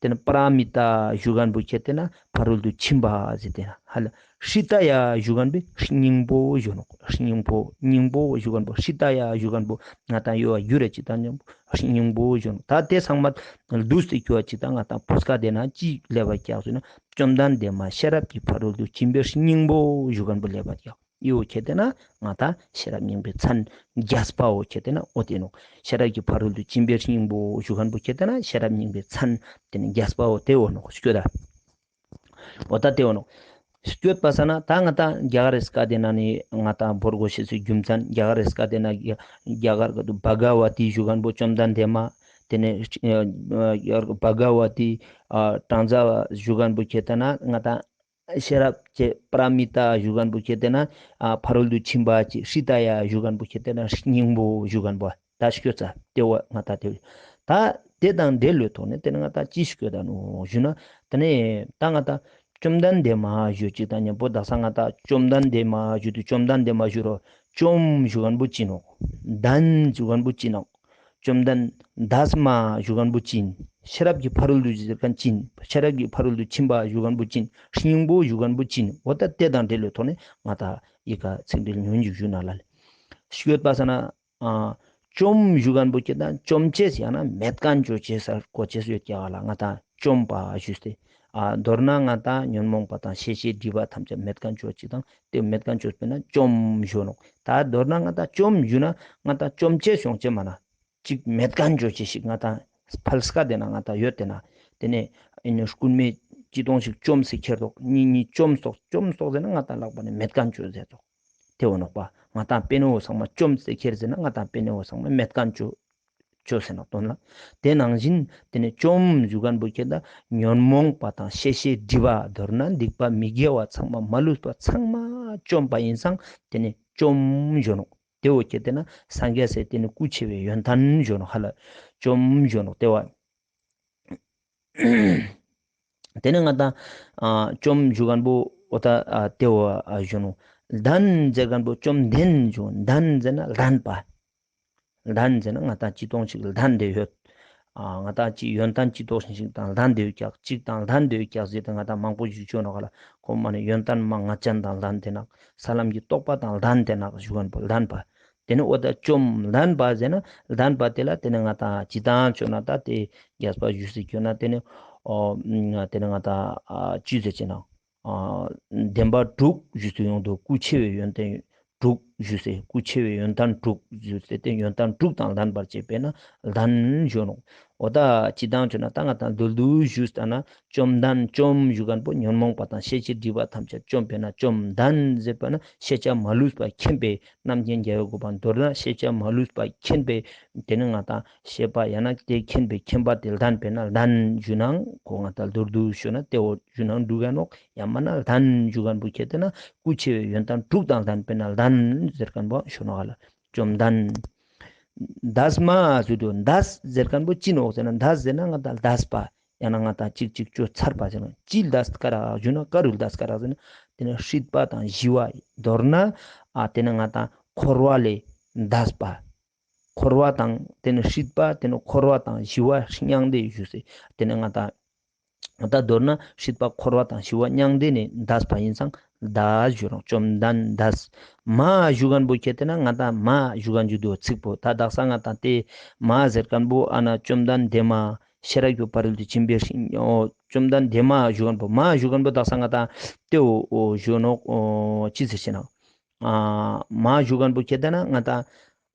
དེ་ནི་པ་ར་མི་ཏ་ཞུ་མཁན་པོ་ཁྱེར་ཏེ་ན་ཕ་རོལ་ཏུ་ཕྱིན་པ་ཟེར་ཏེ་ན་ཧ་ལ། ཧྲི་ཏ་ཡ་ཞུ་མཁན་པོ་སྙིང་པོ་ཞུ་ནོག་སྙིང་པོ་སྙིང་པོ་ཞུ་མཁན་པོ་ཧྲི་ཏ་ཡ་ཞུ་མཁན་པོ་ང་དང་ཡོད་བ་ཡུ་ར་ཅིག་དང་མཉམ་པོ་སྙིང་པོ་ཞུ་ནོག་ད་དེ་ཚང་མ་བསྡུས་ཏེ་ཁྱོད་ཅིག་དང་ང་དང་ཕུས་ཀ་དེ་ན་ཅི་ལེ་བ་རྒྱག་ཟེར་ན། བཅོམ་ལྡན་འདས་མ་ཤེས་རབ་ཀྱི་ཕ་རོལ་ཏུ་ཕྱིན་པའི་སྙིང་པོ་ཞུ་མཁན་པོ་ལེ་བ་རྒྱག་ཨི་བོ་ཁྱེར་ཏེ་ན་ང་དང་ཤེས་རབ་སྙིང་པོའི་མཚན་རྒྱས་པའོ་ཁྱེར་ཏེ་ན་ཨོ་དེ་ནོག་ཤེས་རབ་ཀྱི་ཕ་རོལ་ཏུ་ཕྱིན་པའི་སྙིང་པོ་ཞུ་མཁན་པོ་ཁྱེར་ཏེ་ན་ཤེས་རབ་སྙིང་པོའི་མཚན་དེ་ནི་རྒྱས་པའོ་དེ་འོ་ནོག་སྐྱོ་ད། འོ་ད་དེ་འོ་ནོག་སྐྱོད་པ་ས་ན་ད་ང་དང་རྒྱ་གར་རི་སྐད་དེ་ན་ནི་ང་དང་བོར་གོ་ཤེས་སུ་རྒྱུ་མཚན་རྒྱ་གར་རི་སྐད་དེ་ན་རྒྱ་གར་ག་དུ་བྷ་ག་བ་ཏི་ཞུ་མཁན་པོ་བཅོམ་ལྡན་འདས་མ་དེ་ནི་བྷ་ག་བ་ཏི་གྲངས་ཚ་བ་ཞུ་མཁན་པོ་ཁྱེར་ཏེ་ན་ང་དང་ཤེས་རབ་ཀྱི་པ་ར་མི་ཏ་ཞུ་མཁན་པོ་ཁྱེར་ཏེ་ན་ཕ་རོལ་ཏུ་ཕྱིན་པ་ཅིག་ཧྲི་ཏ་ཡ་ཞུ་མཁན་པོ་ཁྱེར་ཏེ་ན་སྙིང་པོ་ཞུ་མཁན་པོ་ད་སྐྱོ་ཚ་དེ་བ་ང་དང་དེ་ད་དེ་དང་འབྲེལ་ལོས་ཐོག་ནས་དེ་ནི་ང་དང་ཅི་སྐྱོ་ད་ནོ་ཞུ་ན་དེ་ནི་ད་ང་དང་བཅོམ་ལྡན་འདས་མ་ཞུ་ཅིག་དང་མཉམ་པོ་དག་ས་ང་དང་བཅོམ་ལྡན་འདས་མ་ཞུ་དུས་བཅོམ་ལྡན་འདས་མ་ཞུ་རོ། བཅོམ་ཞུ་མཁན་པོ་ཅི་ནོག་ལྡན་ཞུ་མཁན་པོ་ཅི་ནོག་བཅོམ་ལྡན་འདས་མ་ཞུ་མཁན་པོ་ཅི་ཡིན། ཤེས་རབ་ཀྱི་ཕ་རོལ་ཏུ་ཟེར་མཁན་ཅི་ཡིན། ཤེས་རབ་ཀྱི་ཕ་རོལ་ཏུ་ཕྱིན་པ་ཞུ་མཁན་པོ་ཅི་ཡིན། སྙིང་པོ་ཞུ་མཁན་པོ་ཅི་ཡིན། འོ་ད་དེ་དང་འབྲེལ་བའི་ཐོག་ནས་ང་དང་ཡི་ག་ཚིག་འགྲེལ་ཉུང་ཉུང་ཞུ་ན་ལ་ལེ། ཤོད་པ་ས་ན། ཨ། བཅོམ་ཞུ་མཁན་པོ་ཁྱེར་ཏེ་ན་བཅོམ་ཅེས་ཡང་ན་མེད་མཁན་ཅོ་ཅེས་ས་གོ་ཅེས་ཡོད་ཀྱག་ལ་ང་དང་བཅོམ་པ་ཞུས་ཏེ། ཨ། མདོར་ན་ང་དང་ཉོན་མོངས་པ་དང་ཤེས་བྱའི་སྒྲིབ་པ་ཐམས་ཅད་མེད་མཁན་ཅོ་ཅིག་དང་དེ་མེད་མཁན་ཅོ་དཔེར་ན་བཅོམ་ཞུ་ནོག་ད་མདོར་ན་ང་དང་བཅོམ་ཞུ་ན་ང་དང་བཅོམ་ཅེས་ཡོང་ཅེས་མ་ན། གཅིག་མེད་མཁན་ཅོ་ཅེས་ཤིག་ང་དང་ཕལ་སྐད་དེ་ན་ང་དང་ཡོད་དེ་ན། དེ་ནས་ཨེ་ནི་རྐུན་མས་ཅི་སྟོང་ཞིག་བཅོམ་སེ་ཁྱེར་ཏོག་གཉིས་གཉིས་བཅོམ་སོག་བཅོམ་སོག་ཟེར་ན་ང་དང་ལག་པ་ནས་མེད་མཁན་ཅོ་ཟེར་ཏོག་དེ་འོ་ནོག་པ། ང་དང་པེ་ནེ་འོ་ཚང་མ་བཅོམ་སེ་ཁྱེར་ཟེར་ན་ང་དང་པེ་ནེ་འོ་ཚང་མ་མེད་མཁན་ཅོ་ཅོ་ཟེར་ནོག་དོན་ལ། དེ་ནང་བཞིན་དེ་ནས་བཅོམ་ཞུ་མཁན་པོ་ཁྱེར་ཏེ་ན་ཉོན་མོངས་པ་དང་ཤེས་བྱའི་སྒྲིབ་པ་མདོར་ན་སྡིག་པ་མི་དགེ་བ་ཚང་མ་མ་ལུས་པ་ཚང་མ་བཅོམ་པ་ཡིན་ཙང་དེ་ནས་བཅོམ་ཞུ་ནོག་དེ་འོ་ཁྱེར་ཏེ་ན་སངས་རྒྱས་སེ་དེ་ནས་སྐུ་ཆེ་བའི་ཡོན་ཏན་ཞུ་ནོག་ཧ་ལ། བཅོམ་ཞུ་ནོག་དེ་བ། དེ་ནས་ང་དང་། ཨ། བཅོམ་ཞུ་མཁན་པོ་འོ་ད་ཨ་དེ་བ་ཨ་ཞུ་ནོག་ལྡན་ཟེར་མཁན་པོ་བཅོམ་ལྡན་ཞུ། ལྡན་ཟེར་ན་ལྡན་པ། ལྡན་ཟེར་ན་ང་དང་ཅི་སྟོང་ཞིག་ལྡན་དེ་ཡོད། ཨ། ང་དང་ཅི་ཡོན་ཏན་ཅི་སྟོང་ཞིག་དང་ལྡན་དེ་ཡོད་ཀྱག་གཅིག་དང་ལྡན་དེ་ཡོད་ཀྱག་ཟེར་ཏེ་ང་དང་མང་པོ་ཞིག་ཅོ་ནོག་ཧ་ལ། ཁོ་མ་ནི་ཡོན་ཏན་མ་ལྔ་ཅན་དང་ལྡན་དེ་ནག་ས་ལམ་གྱི་རྟོགས་པ་དང་ལྡན་དེ་ནག་ཞུ་མཁན་པོ་ལྡན་པ། དེ་ནི་འོ་ད་བཅོམ་ལྡན་པ་ཟེར་ན་ལྡན་པ་དེ་ལ་དེ་ནི་ང་དང་ཅི་དང་ཆོད་ན་ད་དེ་རྒྱས་པ་ཞུས་ཟེར་ཁྱོད་ན་དེ་ནི་ཨོ་དེ་ནི་ང་དང་ཅི་ཟེར་ཅེ་ན་བདེན་པ་དྲུག་ཞུས་ཟེར་ཡོང་དུ་སྐུ་ཆེ་བའི་ཡོན་ཏན་དྲུག་ཞུས་ཟེར་སྐུ་ཆེ་བའི་ཡོན་ཏན་དྲུག་ཞུས་ཟེར་དེ་ཡོན་ཏན་དྲུག་དང་ལྡན་པར་བྱེད་པས་ན་ལྡན་ཞུ་ནོག་འོ་ད་ཅི་དང་ཆོད་ན་ད་ང་དང་མདོར་བསྡུས་ཞུས་ལྟ་ན། བཅོམ་ལྡན་བཅོམ་ཞུ་མཁན་པོ་ཉོན་མོངས་པ་དང་ཤེས་བྱའི་སྒྲིབ་པ་ཐམས་ཅད་བཅོམ་པས་ན་བཅོམ་ལྡན་ཟེར་བ་ན་ཤེས་བྱ་མ་ལུས་པ་མཁྱེན་པའི་རྣམ་མཁྱེན་རྒྱལ་བའི་གོ་འཕང་མདོར་ན་ཤེས་བྱ་མ་ལུས་པ་མཁྱེན་པའི་དེ་ནི་ང་དང་ཤེས་པ་ཡང་ན་དེ་མཁྱེན་པའི་མཁྱེན་པ་དེ་ལྡན་པས་ན་ལྡན་ཞུ་ནའང་གོ་ང་དང་མདོར་བསྡུས་ཞུ་ན་དེ་འོ་ཞུ་ནའང་འགྲུབ་ག་ནོག་ཡང་མིན་ན་ལྡན་ཞུ་མཁན་པོ་ཁྱེད་དེ་ན་སྐུ་ཆེ་བའི་ཡོན་ཏན་དྲུག་དང་ལྡན་པས་ན་ལྡན་ཟེར་མཁན་པོ་ཞུ་ནོག་ཧ་ལ། བཅོམ་ལྡན། འདས་མ་ཟེར་དུས་འདས་ཟེར་མཁན་པོ་ཅི་ནོག་ཟེར་ན་འདས་ཟེར་ན་ང་དང་འདས་པ། ཡང་ན་ང་དང་གཅིག་གཅིག་ཅོ་ཚར་པ་ཟེར་ན་ཅི་འདས་ཀ་རག་ཞུ་ན་ཀ་རུ་འདས་ཀ་རག་ཟེར་ན་དེ་ནི་སྲིད་པ་དང་ཞི་བ་མདོར་ན་ཨ་དེ་ནི་ང་དང་འཁོར་བ་ལས་འདས་པ། འཁོར་བ་དང་དེ་ནི་སྲིད་པ་དེ་ནི་འཁོར་བ་དང་ཞི་བ་མྱང་འདས་ཞུ་ཟེར་དེ་ནི་ང་དང་ད་མདོར་ན་སྲིད་པ་འཁོར་བ་དང་ཞི་བ་མྱང་འདས་ནས་འདས་པ་ཡིན་ཙང་འདས་ཞུ་རང་བཅོམ་ལྡན་འདས། མ་ཞུ་མཁན་པོ་ཁྱེད་དེ་ན་ང་དང་མ་ཞུ་མཁན་ཞུ་དུ་ཚིག་པོ་ད་དག་ས་ང་དང་དེ་མ་ཟེར་མཁན་པོ་ཨ་ན་བཅོམ་ལྡན་འདས་མ་ཤེས་རབ་ཀྱི་ཕ་རོལ་ཏུ་ཕྱིན་པའི་ཤིང་ཨོ་བཅོམ་ལྡན་འདས་མ་ཞུ་མཁན་པོ་མ་ཞུ་མཁན་པོ་དག་ས་ང་དང་དེ་འོ་འོ་ཞུ་ནོག་ཨོ་ཅི་ཟེར་ཞེ་ན། ཨ་མ་ཞུ་མཁན་པོ་ཁྱེད་དེ་ན་ང་དང་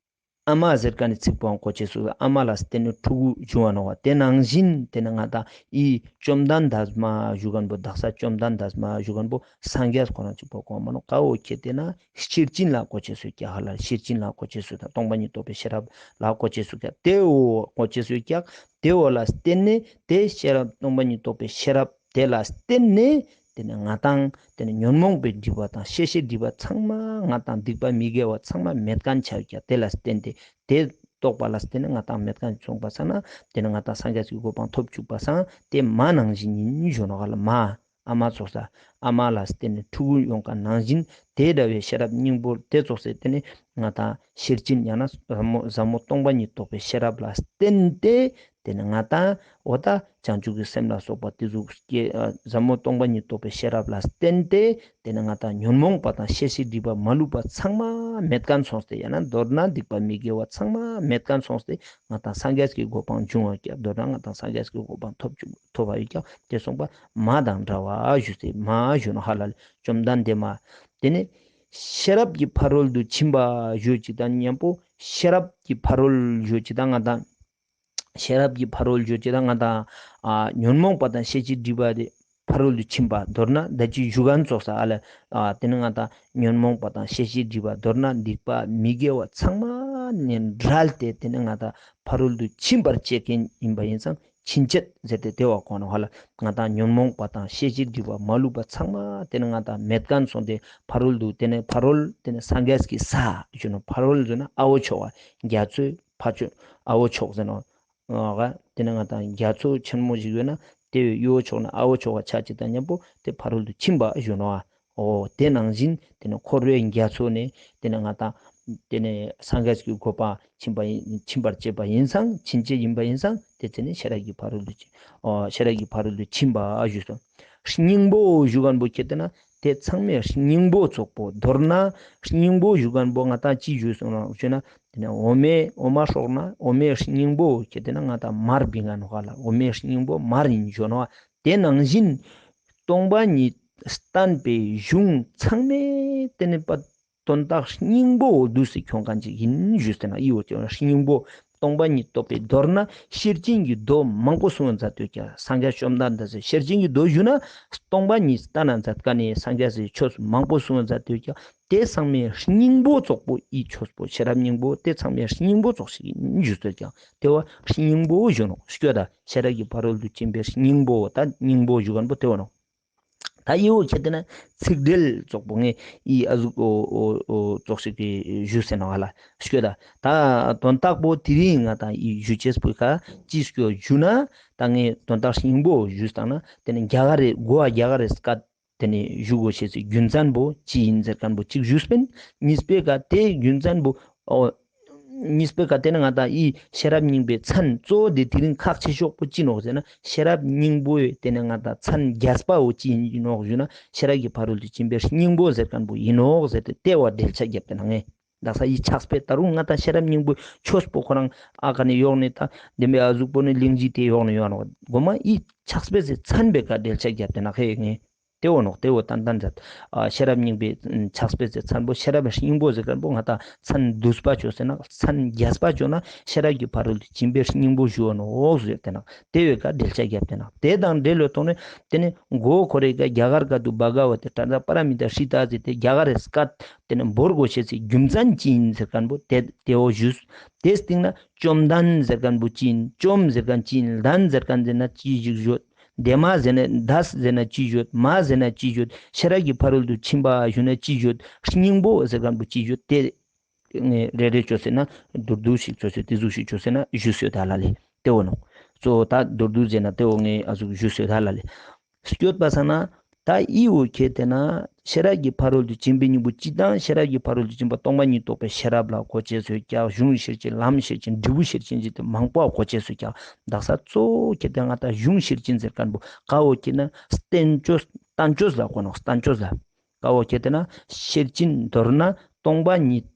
ཨ་མ་ཟེར་མཁན་ནི་ཚིག་པོའང་གོ་ཆེ་སུ་ཨ་མ་ལ་བརྟེན་ནས་ཕྲུ་གུ་བྱུང་བ་ནོག་པ། དེ་ནང་བཞིན་དེ་ནི་ང་དང་ཨི་བཅོམ་ལྡན་འདས་མ་ཞུ་མཁན་པོ་དག་ས་བཅོམ་ལྡན་འདས་མ་ཞུ་མཁན་པོ་སངས་རྒྱས་ཁོ་རང་གཅིག་པོ་གོ་མ་ནོག་ཀ་འོ་ཁྱེད་དེ་ན་ཤེར་ཕྱིན་ལ་གོ་ཆེ་སུ་ཀྱག་ཧ་ལ་ཤེར་ཕྱིན་ལ་གོ་ཆེ་སུ་དང་སྟོང་པ་ཉིད་རྟོགས་པའི་ཤེས་རབ་ལ་གོ་ཆེ་སུ་ཀྱག་དེ་འོ་གོ་ཆེ་སུ་ཀྱག་དེ་འོ་ལ་བརྟེན་ནས་དེ་ཤེས་རབ་སྟོང་པ་ཉིད་རྟོགས་པའི་ཤེས་རབ་དེ་ལ་བརྟེན་ནས་དེ་ནི་ང་དང་དེ་ནི་ཉོན་མོངས་པའི་སྒྲིབ་པ་དང་ཤེས་བྱའི་སྒྲིབ་པ་ཚང་མ་ང་དང་སྡིག་པ་མི་དགེ་བ་ཚང་མ་མེད་མཁན་ཆགས་ཀྱག་དེ་ལ་བརྟེན་ཏེ་དེ་རྟོགས་པ་ལ་བརྟེན་ནས་ང་དང་མེད་མཁན་བྱུང་བ་སང་ན་དེ་ནི་ང་དང་སངས་རྒྱས་ཀྱི་གོ་འཕང་ཐོབ་བཅུག་པ་སང་དེ་མ་ནང་བཞིན་ཡིན་ཞུ་ནོག་ལ། མ་ཨ་མ་ཚོགས་ས་ཨ་མ་ལ་བརྟེན་ནས་ཕྲུ་གུ་ཡོང་མཁན་ནང་བཞིན་དེ་འདྲ་བའི་ཤེས་རབ་སྙིང་པོ་དེ་ཚོགས་སེ་དེ་ནི་ང་དང་ཤེར་ཕྱིན་ཡང་ན་ཟབ་མོ་ཟབ་མོ་སྟོང་པ་ཉིད་རྟོགས་པའི་ཤེས་རབ་ལ་བརྟེན་ཏེ། དེ་ནི་ང་དང་འོ་ད་བྱང་ཆུབ་ཀྱི་སེམས་ལ་སོགས་པ་དེ་ཟུག་སྐྱེ་ཨ་ཟབ་མོ་སྟོང་པ་ཉིད་རྟོགས་པའི་ཤེས་རབ་ལ་བརྟེན་ཏེ་དེ་ནི་ང་དང་ཉོན་མོངས་པ་དང་ཤེས་བྱའི་སྒྲིབ་པ་མ་ལུས་པ་ཚང་མ་མེད་མཁན་སོང་སྟེ། ཡང་ན་མདོར་ན་སྡིག་པ་མི་དགེ་བ་ཚང་མ་མེད་མཁན་སོང་སྟེ། ང་དང་སངས་རྒྱས་ཀྱི་གོ་འཕང་འབྱུང་བ་ཀྱང་། མདོར་ན་ང་དང་སངས་རྒྱས་ཀྱི་གོ་འཕང་ཐོབ་བཅུག་ཐོབ་པ་ཡོད་ཀྱང་། དེ་སོང་པ་མ་དང་འདྲ་བ་ཞུ་སྟེ་མ་ཞུ་ནོ་ཧ་ལ་ལས་བཅོམ་ལྡན་འདས་མ། དེ་ནི་ཤེས་རབ་ཀྱི་ཕ་རོལ་ཏུ་ཕྱིན་པ་ཞུ་ཅིག་དང་མཉམ་པོ། ཤེས་རབ་ཀྱི་ཕ་རོལ་ཞུ་ཅིག་དང་ང་དང་ཤེས་རབ་ཀྱི་ཕ་རོལ་ཞུ་ཅིག་དང་ང་དང་ཨ་ཉོན་མོངས་པ་དང་ཤེས་བྱའི་སྒྲིབ་པ་དེ་ཕ་རོལ་ཏུ་ཕྱིན་པ། མདོར་ན་ད་ཅི་ཞུ་མཁན་ཚོགས་ས་ཨ་ལ་ཨ་དེ་ནི་ང་དང་ཉོན་མོངས་པ་དང་ཤེས་བྱའི་སྒྲིབ་པ། མདོར་ན་སྡིག་པ་མི་དགེ་བ་ཚང་མ་ནས་བྲལ་ཏེ་དེ་ནི་ང་དང་ཕ་རོལ་ཏུ་ཕྱིན་པར་བྱེད་མཁན་ཡིན་པ་ཡིན་ཙང་། ཕྱིན་ཆད་ཟེར་ཏེ་དེ་བ་གོ་ནོ་ཧ་ལ། ང་དང་ཉོན་མོངས་པ་དང་ཤེས་བྱའི་སྒྲིབ་པ་མ་ལུས་པ་ཚང་མ་དེ་ནི་ང་དང་མེད་མཁན་སོང་སྟེ། ཕ་རོལ་ཏུ་དེ་ནི་ཕ་རོལ་དེ་ནི་སངས་རྒྱས་ཀྱི་ས་ཞུ་ནོ། ཕ་རོལ་ཟེར་ན་ཨ་བོ་ཆོག་བ། རྒྱ་མཚོའི་ཕ་ཆོས་ཨ་བོ་ཆོག་ཟེར་ནོ། ཨ་དེ་ནི་ང་དང་རྒྱ་མཚོ་ཆེན་མོ་ཞིག་ཡོད་ན་དེ་བའི་གཡོ་ཆོག་ན་ཨ་བོ་ཆོག་བ་ཆ་ཅིག་དང་མཉམ་པོ་དེ་ཕ་རོལ་ཏུ་ཕྱིན་པ་ཞུ་ནོ། ཨ་འོ་དེ་ནང་བཞིན་དེ་ནི་འཁོར་བའི་རྒྱ་མཚོ་ནས་དེ་ནི་ང་དང་དེ་ནི་སངས་རྒྱས་ཀྱི་གོ་འཕང་ཕྱིན་པ་ཡིན། ཕྱིན་པར་བྱེད་པ་ཡིན་ཙང་། ཕྱིན་ཆད་ཡིན་པ་ཡིན་ཙང་། དེ་ཚེ་ནི་ཤེས་རབ་ཀྱི་ཕ་རོལ་ཏུ་ཕྱིན། ཨོ་ཤེས་རབ་ཀྱི་ཕ་རོལ་ཏུ་ཕྱིན་པ་ཞུས་སོ། སྙིང་པོ་ཞུ་མཁན་པོ་ཁྱེད་དེ་ན་དེ་ཚང་མའི་སྙིང་པོ་ཙོགས་པོ། མདོར་ན་སྙིང་པོ་ཞུ་མཁན་པོ་ང་དང་ཅི་ཞུས་སོང་ལ་ཞུ་ན། དེ་ནས་འོ་མའི་འོ་མ་སྲོག་ན་འོ་མའི་སྙིང་པོ་ཁྱེད་དེ་ན་ང་དང་མར་བིང་ང་ནོ་ག་ལ། འོ་མའི་སྙིང་པོ་མར་ཡིན་ཞུ་ནོ། དེ་ནང་བཞིན་སྟོང་པ་ཉིད་བསྟན་པའི་གཞུང་ཚང་མའི་དེ་ནི་པ་དོན་དག་སྙིང་པོ་འདུས་སེ་ཁྱོང་མཁན་ཅིག་ཡིན་ཞུས་ཟེར་ན། ཨི་བོ་ཅོ་སྙིང་པོ་སྟོང་པ་ཉིད་རྟོགས་པའི་མདོར་ན་ཤེར་ཕྱིན་གྱི་མདོ་མང་པོ་གསུང་བ་མཛད་དུས་ཀྱང་། སངས་རྒྱས་བཅོམ་ལྡན་འདས་སུ་ཤེར་ཕྱིན་གྱི་མདོ་ཞུ་ན་སྟོང་པ་ཉིད་བསྟན་ན་མཛད་མཁན་ནི་སངས་རྒྱས་སུ་ཆོས་མང་པོ་གསུང་བ་མཛད་དུས་ཀྱང་། དེ་ཚང་མའི་སྙིང་པོ་ཙོགས་པོ་ཨི་ཆོས་པོ་ཤེས་རབ་སྙིང་པོ་དེ་ཚང་མའི་སྙིང་པོ་ཙོགས་ཤིག་ཡིན་ཞུས་ཟེར་ཀྱང་། དེ་བ་སྙིང་པོ་ཞུ་ནོ་སྐྱོ་ད། ཤེས་རབ་ཀྱི་ཕ་རོལ་ཏུ་ཕྱིན་པའི་སྙིང་པོ་ད་སྙིང་པོ་ཞུ་མཁན་པོ་དེ་བ་ནོ། ད་ཨི་བོ་ཁྱེད་དེ་ན་ཚིག་འགྲེལ་ཙོགས་པོ་ངས་ཨི་ཨ་ཟུག་ཨོ་ཨོ་ཨོ་ཙོགས་ཤིག་གི་ཞུས་ཟེར་ནོ་ཧ་ལ་སྐྱོ་ད། ད་དོན་དག་པོ་དེ་རིང་ང་དང་ཨི་ཞུ་ཅེས་པོ་ཁ་ཅི་སྐྱོ་ཞུ་ན། ད་ངས་དོན་དག་སྙིང་པོ་ཞུས་བཏང་ན་དེ་ནི་རྒྱ་གར་རེ་གོ་བ་རྒྱ་གར་རེ་སྐད་དེ་ནས་ཞུ་དགོས་ཤེས་སི་རྒྱུ་མཚན་པོ་ཅི་ཡིན་ཟེར་མཁན་པོ་གཅིག་ཞུས་པིན། གཉིས་པའི་ཀ་དེ་རྒྱུ་མཚན་པོ་ཨོ། གཉིས་པའི་ཀ་དེ་ནི་ང་དང་ཨི་ཤེས་རབ་སྙིང་པོའི་མཚན་གཙོ་བོ་དེ་དེ་རིང་ཁག་ཆེ་ཤོས་པོ་ཅི་ནོག་ཟེར་ན། ཤེས་རབ་སྙིང་པོའི་དེ་ནི་ང་དང་མཚན་རྒྱས་པ་བོ་ཅི་ཡིན་ནོག་ཞུ་ན། ཤེས་རབ་ཀྱི་ཕ་རོལ་ཏུ་ཕྱིན་པའི་སྙིང་པོ་ཟེར་མཁན་པོ་ཡིན་ནོག་ཟེར་ཏེ་དེ་བ་འགྲེལ་བཤད་བརྒྱབ་སྟེ་ན་ངས། དག་ས་ཡི་ཕྱག་དཔེ་ད་རུང་ང་དང་ཤེས་རབ་སྙིང་པོའི་ཆོས་པོ་ཁོ་རང་ཨ་ཁ་ནས་ཡོག་ནས་ད་འདི་མའི་ཨ་ཟུག་པོ་ནས་གླིང་རྗེ་དེ་ཡོག་ནས་ཡོང་ནོག་གོ་མ་ཡི་ཕྱག་དཔེ་ཟེར་མཚན་པའི་ཀ་འགྲེལ་བཤད་བརྒྱབ་སྟེ་ན་ཁེ་ངས། དེ་འོ་ནོག་དེ་འོ་ཏན་ཏན་མཛད། ཨ་ཤེས་རབ་སྙིང་པོའི་ཕྱག་དཔེ་ཟེར་མཚན་པོ་ཤེས་རབ་སྙིང་པོ་ཟེར་མཁན་པོ་ང་དང་མཚན་བསྡུས་པ་བཅོས་ཟེར་ན་མཚན་རྒྱས་པ་བཅོས་ན་ཤེས་རབ་ཀྱི་ཕ་རོལ་ཏུ་ཕྱིན་པའི་སྙིང་པོ་ཞུ་འོ་ནོག་ཟེར་ཏེ་ན་དེ་བའི་ཀ་འགྲེལ་བཤད་བརྒྱབ་སྟེ་ན། དེ་དང་འབྲེལ་ལོ་ཐོག་ནས་དེ་ནི་མགོ་ཁོ་རེ་ཀ་རྒྱ་གར་ཀ་ཏུ་བྷ་ག་བ་ཏེ་ཏྲ་ཛ་པ་ར་མི་ཏ་ཧྲི་ཏ་ཟེར་ཏེ་རྒྱ་གར་རེ་སྐད་དེ་ནི་འབོར་དགོས་ཤེས་སི་རྒྱུ་མཚན་ཅི་ཡིན་ཟེར་མཁན་པོ་དེ་དེ་འོ་ཞུས། དེ་སྟེང་ན་བཅོམ་ལྡན་ཟེར་མཁན་པོ་ཅི་ཡིན། བཅོམ་ཟེར་མཁན་ཅི་ཡིན། ལྡན་ཟེར་མཁན་ཟེར་ན་ཅི་ཞིག་ཡོད། དེ་མ་ཟེར་ན་འདས་ཟེར་ན་ཅི་ཡོད། མ་ཟེར་ན་ཅི་ཡོད། ཤེས་རབ་ཀྱི་ཕ་རོལ་ཏུ་ཕྱིན་པ་ཞུ་ན་ཅི་ཡོད། སྙིང་པོ་ཟེར་མཁན་པོ་ཅི་ཡོད། དེ་ངས་རེ་རེ་བཅོས་ཟེར་ན་མདོར་བསྡུས་ཤིག་བཅོས་ཟེར་དེ་ཟུག་ཤིག་བཅོས་ཟེར་ན་ཞུས་ཡོད་ད་ལ་ལས་དེ་འོ་ནོ། གཙོ་བོ་ད་མདོར་བསྡུས་ཟེར་ན་དེ་འོ་ངས་ཨ་ཟུག་ཞུས་ཡོད་ད་ལ་ལས། སྐྱོད་པ་ས་ན་ད་ཨི་འོ་ཁྱེད་དེ་ན་ཤེས་རབ་ཀྱི་ཕ་རོལ་ཏུ་ཕྱིན་པའི་སྙིང་པོ་སྤྱི་དང་ཤེས་རབ་ཀྱི་ཕ་རོལ་ཏུ་ཕྱིན་པ་སྟོང་པ་ཉིད་རྟོགས་པའི་ཤེས་རབ་ལ་གོ་ཅེས་སུ་ཀྱང་། གཞུང་ཤེར་ཕྱིན་ལམ་ཤེར་ཕྱིན་འབྲས་བུ་ཤེར་ཕྱིན་ཅིག་དེ་མང་པོ་གོ་ཅེས་སུ་ཀྱང་། དག་ས་གཙོ་བོ་ཁྱེད་དེ་ང་ད་གཞུང་ཤེར་ཕྱིན་ཟེར་མཁན་པོ་ཀ་འོ་ཁྱེད་ན་བསྟན་བཅོས་བསྟན་བཅོས་ལ་གོ་ནོ་བསྟན་བཅོས་ལ། ཀ་འོ་ཁྱེད་དེ་ན་ཤེར་ཕྱིན་མདོར་ན་སྟོང་པ་ཉིད་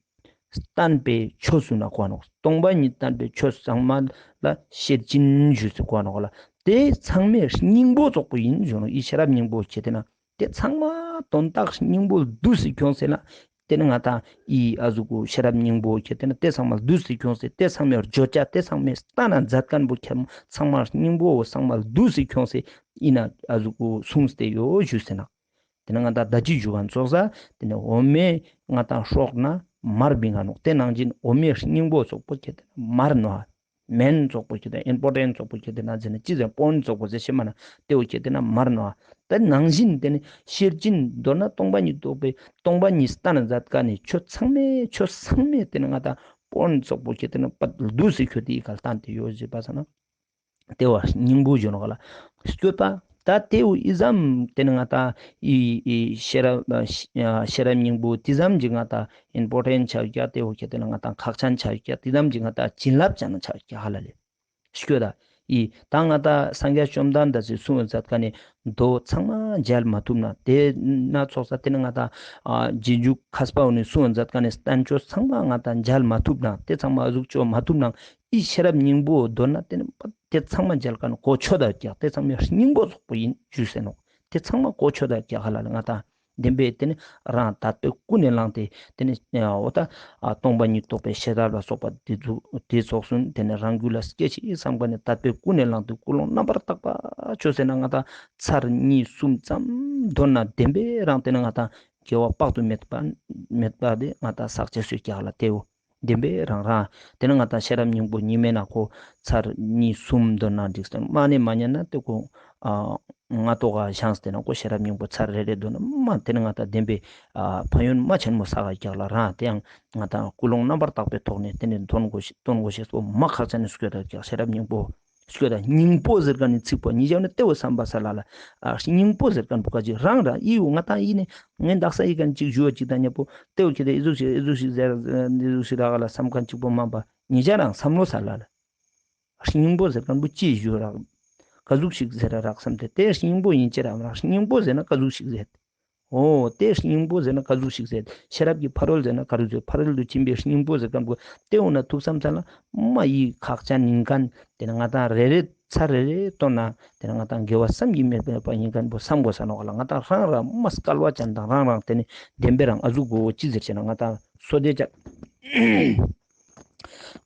བསྟན་པའི་ཆོས་སུ་ན་གོ་ནོ། སྟོང་པ་ཉིད་བསྟན་པའི་ཆོས་ཚང་མ་ལ་ཤེར་ཕྱིན་ཞུས་སུ་གོ་ནོ་ལ། དེ་ཚང་མའི་སྙིང་པོ་ཙོགས་པོ་ཡིན་ཞུ་ནོ། ཨི་ཤེས་རབ་སྙིང་པོ་ཁྱེད་དེ་ན་དེ་ཚང་མ་དོན་དག་སྙིང་པོ་འདུས་སུ་ཁྱོངས་ཟེར་ན། དེ་ནི་ང་དང་ཨི་ཨ་ཟུག་གུ་ཤེས་རབ་སྙིང་པོ་ཁྱེད་དེ་ན་དེ་ཚང་མ་འདུས་སུ་ཁྱོངས་ཟེར། དེ་ཚང་མའི་བརྗོད་བྱ་དེ་ཚང་མའི་ལྟ་ན་མཛད་མཁན་པོ་ཁྱེད་ཚང་མ་སྙིང་པོ་ཚང་མ་འདུས་སུ་ཁྱོངས་ཟེར་ཨི་ན་ཨ་ཟུག་གུ་གསུངས་ཏེ་ཡོད་ཞུས་ཟེར་ན། དེ་ནི་ང་དང་ད་ཅི་ཞུ་ག་ཚོགས་ས་དེ་ནི་འོ་མའི་ང་དང་སྲོག་ན་མར་བིང་ང་ནོག། དེ་ནང་བཞིན་འོ་མའི་སྙིང་པོ་ཙོགས་པོ་ཁྱེད་དེ་ན་མར་ནོ། མེན་ཙོགས་པོ་ཁྱེད་དེ་ན་ཨིམ་པོར་ཊེན་ཊི་ཙོགས་པོ་ཁྱེད་དེ་ན་ཟེར་ན་ཅི་ཟེར་པོན་ཙོགས་པོ་ཟེར་ཤེས་མ་ན་དེ་བོ་ཁྱེད་དེ་ན་མར་ནོ། དེ་ནང་བཞིན་དེ་ནི་ཤེར་ཕྱིན་མདོར་ན་སྟོང་པ་ཉིད་རྟོགས་པའི་སྟོང་པ་ཉིད་ལྟ་ན་མཛད་མཁན་ནི་ཆོས་ཚང་མའི་ཆོས་ཚང་མའི་དེ་ནི་ང་དང་པོན་ཙོགས་པོ་ཁྱེད་དེ་ན་པད་འདུས་སུ་ཁྱོད་དེ་ཡི་ག་ལྟ་ན་དེ་ཡོད་ཟེར་པ་ས་ན། དེ་བ་སྙིང་པོ་ཞུ་ནོ་ག་ལ། སྐྱོད་པ། ད་དེ་བོ་ཨི་ཙམ་དེ་ནི་ང་དང་ཨི་ཨི་ཤེས་རབ་ཨ་ཤེས་རབ་སྙིང་པོ་དེ་ཙམ་གྱི་ང་དང་ཨིམ་པོར་ཊེན་ཊི་ཆགས་ཀྱ། དེ་བོ་ཁྱེད་དེ་ན་ང་དང་ཁག་ཅན་ཆགས་ཀྱ། དེ་ཙམ་གྱི་ང་དང་བྱིན་རླབས་ཅན་ཆགས་ཀྱ་ཧ་ལ་ལས། སྐྱོད་ད། ཡིས། ད་ང་ད་སངས་རྒྱས་བཅོམ་ལྡན་འདས་སི་གསུང་བ་མཛད་མཁན་ནི་མདོ་ཚང་མ་མཇལ་མ་ཐུབ་ན། དེ་ན་ཚོགས་ས་དེ་ནི་ང་ད་ཨ་རྗེས་འཇུག་མཁས་པ་འོ་ནི་གསུང་བ་མཛད་མཁན་ནི་བསྟན་བཅོས་ཚང་མ་ང་ད་མཇལ་མ་ཐུབ་ན། དེ་ཚང་མ་གཟུགས་བཅོས་མ་ཐུབ་ན། ཨི་ཤེས་རབ་སྙིང་པོ་མདོར་ན་དེ་ནི་དེ་ཚང་མ་མཇལ་མཁན་གོ་ཆོད་ད་ཀྱག། དེ་ཚང་མ་སྙིང་པོ་ཚོགས་པོ་ཡིན་ཞུས་ཟེར་ནོ། དེ་ཚང་མ་གོ་ཆོད་ད་ཀྱག་ཧ་ལ་ལ། ང་ད་བདེན་པས་དེ་ནི་རང་དད་པས་ཀུན་ནས་བསླངས་ཏེ། དེ་ནི་འོ་ད་ཨ་སྟོང་པ་ཉིད་རྟོགས་པའི་ཤེས་རབ་ལ་སོགས་པ་དེ་ཚོ་དེ་ཚོགས་སུ་དེ་ནི་རང་རྒྱུད་ལ་སྐྱེ་ཆེས་བསམ་མཁན་ནི་དད་པས་ཀུན་ནས་བསླངས་ཏེ་ཀུན་སློང་རྣམ་པར་དག་པ་བཅོས་ཟེར་ན། ང་ད་ཚར་གཉིས་གསུམ་ཙམ་མདོར་ན་བདེན་པས་རང་དེ་ནི་ང་ད་དགེ་བ་དཔག་ཏུ་མེད་པ་མེད་པ་དེ་ང་ད་བསགས་ཆེས་སུ་ཀྱག་ལ་དེའོ། བདེན་པས་རང་རང་། དེ་ནི་ང་ད་ཤེས་རབ་སྙིང་པོ་ཉི་མའི་ནང་ཁོ་ཚར་གཉིས་གསུམ་མདོར་ན་འགྲིག་སྟེ། མ་ནི་མ་ཉན་ན་དེ་ཁོ་ཨ་ང་ཏོག་ག་བཞེངས་ཏེ་ན་ཁོ་ཤེས་རབ་སྙིང་པོ་ཚར་རེ་རེ་མདོར་ན་མ་དེ་ནི་ང་ད་བདེན་པས་ཨ་ཕན་ཡོན་མ་ཆེན་མོ་བསགས་ཀྱག་ལ། རང་དེ་ཡང་ང་ད་ཀུན་སློང་རྣམ་པར་དག་པའི་ཐོག་ནས་དེ་ནི་འདོན་དགོས་ཤེས་འདོན་དགོས་ཤེས་པོ་མ་ཁག་ཆེན་ནི་སྐྱོ་ད་ཀྱག། ཤེས་རབ་སྙིང་པོ་སྐྱོ་ད། སྙིང་པོ་ཟེར་མཁན་ནི་ཚིག་པོ་ཉིད་ཀྱང་ནི་ལྟེ་བ་བསམ་པ་ས་ལ་ལ། ཨ་སྙིང་པོ་ཟེར་མཁན་པོ་ག་ཅིག་རང་རང་ཨི་ཡོ་ང་ད་ཨི་ནི་ངས་འདག་ས་ཨི་མཁན་ཅིག་ཞུ་བ་ཅིག་ད་ཉེ་པོ་ལྟེ་བ་ཁྱེད་དེ་ཨི་ཟུག་ཞིག་ཨི་ཟུག་ཞིག་ཟེར་ཨི་ཟུག་ཞིག་རག་ལ་བསམ་མཁན་ཅིག་པོ་མ་པ་ཉིད་ཀྱང་རང་བསམ་བློ་ས་ལ་ལ། སྙིང་པོ་ཟེར་མཁན་པོ་ཅི་ཞུ་རག་ག་ཟུག་ཞིག་ཟེར་རག་བསམ་སྟེ། དེ་སྙིང་པོ་ཡིན་ཅི་རག་མ་རག། སྙིང་པོ་ཟེར་ན་ག་ཟུག་ཞིག་ཟེར། འོ་དེ་སྙིང་པོ་ཟེར་ན་ག་ཟུག་ཞིག་ཟེར། ཤེས་རབ་ཀྱི་ཕ་རོལ་ཟེར་ན་ག་རུ་ཟེར། ཕ་རོལ་ཏུ་ཕྱིན་པའི་སྙིང་པོ་ཟེར་མཁན་པོ་དེ་འོ་ན་ཐུགས་བསམ་ཚ་ལ་མ་ཡི་ཁག་ཅན་ཡིན་མཁན། དེ་ནི་ང་ཏང་རེ་རེ་ཚར་རེ་རེ་བཏོན་ན་དེ་ནི་ང་ཏང་དགེ་བ་བསམ་གྱིས་མི་ཁྱབ་པ་ཡིན་མཁན་པོ་བསམ་དགོས་ས་ནོག་ལ། ང་ཏང་རང་རང་མ་སྐལ་བ་ཅན་དང་རང་རང་དེ་ནི་བདེན་པའི་རང་ཨ་ཟུག་གོ་ཅི་ཟེར་ཆེ་ན། ང་ཏང་སོ་དེ་ཅག་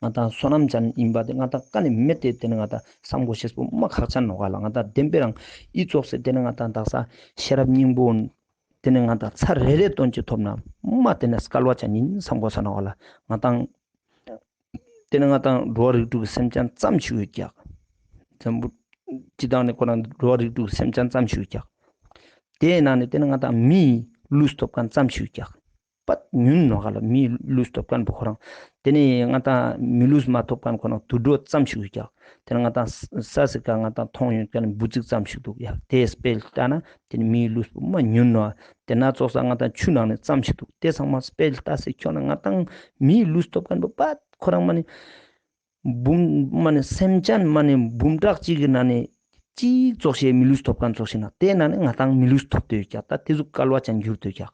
ང་ཏང་བསོད་ནམས་ཅན་ཡིན་པ་དེ་ང་ཏང་ཀ་ནས་མེད་དེ། དེ་ནི་ང་ཏང་བསམ་དགོས་ཤེས་པོ་མ་ཁག་ཅན་ནོག་ལ། ང་ཏང་བདེན་པའི་རང་ཨི་ཙོགས་སེ་དེ་ནི་ང་ཏང་དག་ས་ཤེས་རབ་སྙིང་པོ་དེ་ནི་ང་ཏང་ཚར་རེ་རེ་བཏོན་ཅིག་ཐོབ་ན་མ་དེ་ནི་སྐལ་བ་ཅན་ཡིན་བསམ་དགོས་ས་ནོག་ལ། ང་ཏང་དེ་ནི་ང་ཏང་འགྲོ་བ་རིགས་དྲུག་གི་སེམས་ཅན་ཙམ་ཞིག་ཡོད་ཀྱག། འཛམ་བུ་སྤྱི་བཏང་ནས་ཁོ་རང་འགྲོ་བ་རིགས་དྲུག་གི་སེམས་ཅན་ཙམ་ཞིག་ཡོད་ཀྱག། དེའི་ནང་ནས་དེ་ནི་ང་ཏང་མིའི་ལུས་ཐོབ་མཁན་ཙམ་ཞིག་ཡོད་ཀྱག། པད་ཉུང་ནོག་ལ། མིའི་ལུས་ཐོབ་མཁན་པོ་ཁོ་རང་། དེ་ནི་ང་ཏང་མི་ལུས་མ་ཐོབ་མཁན་ཁོ་རང་དུད་འགྲོ་ཙམ་ཞིག་ཡོད་ཀྱག། དེ་ནི་ང་ཏང་ས་ས་ཟེར་ཀ་ང་ཏང་མཐོང་ཡོད་མཁན་འབུ་ཚིག་ཙམ་ཞིག་འདུག་ཡ། དེ་དཔེ་ལྟ་ན་དེ་ནི་མིའི་ལུས་པོ་མ་ཉུང་ནོག། དེ་ན་ཙོགས་ས་ང་ཏང་ཆུ་ནང་ནས་ཙམ་ཞིག་འདུག། དེ་ཚང་མ་དཔེ་ལྟ་སེ་ཁྱོད་ན་ང་ཏང་མིའི་ལུས་ཐོབ་མཁན་པོ་པད་ཁོ་རང་མ་ནི་འབུམ་མ་ནི་སེམས་ཅན་མ་ནི་འབུམ་ཕྲག་གཅིག་གི་ནང་ནས་གཅིག་ཙོགས་ཤིག་མི་ལུས་ཐོབ་མཁན་ཙོགས་ཤིག་ན་དེ་ནང་ནས་ང་ཏང་མི་ལུས་ཐོབ་སྟེ་ཡོད་ཀྱག། ད་དེ་ཟུག་སྐལ་བ་ཅན་འགྱུར་སྟེ་ཡོད་ཀྱག།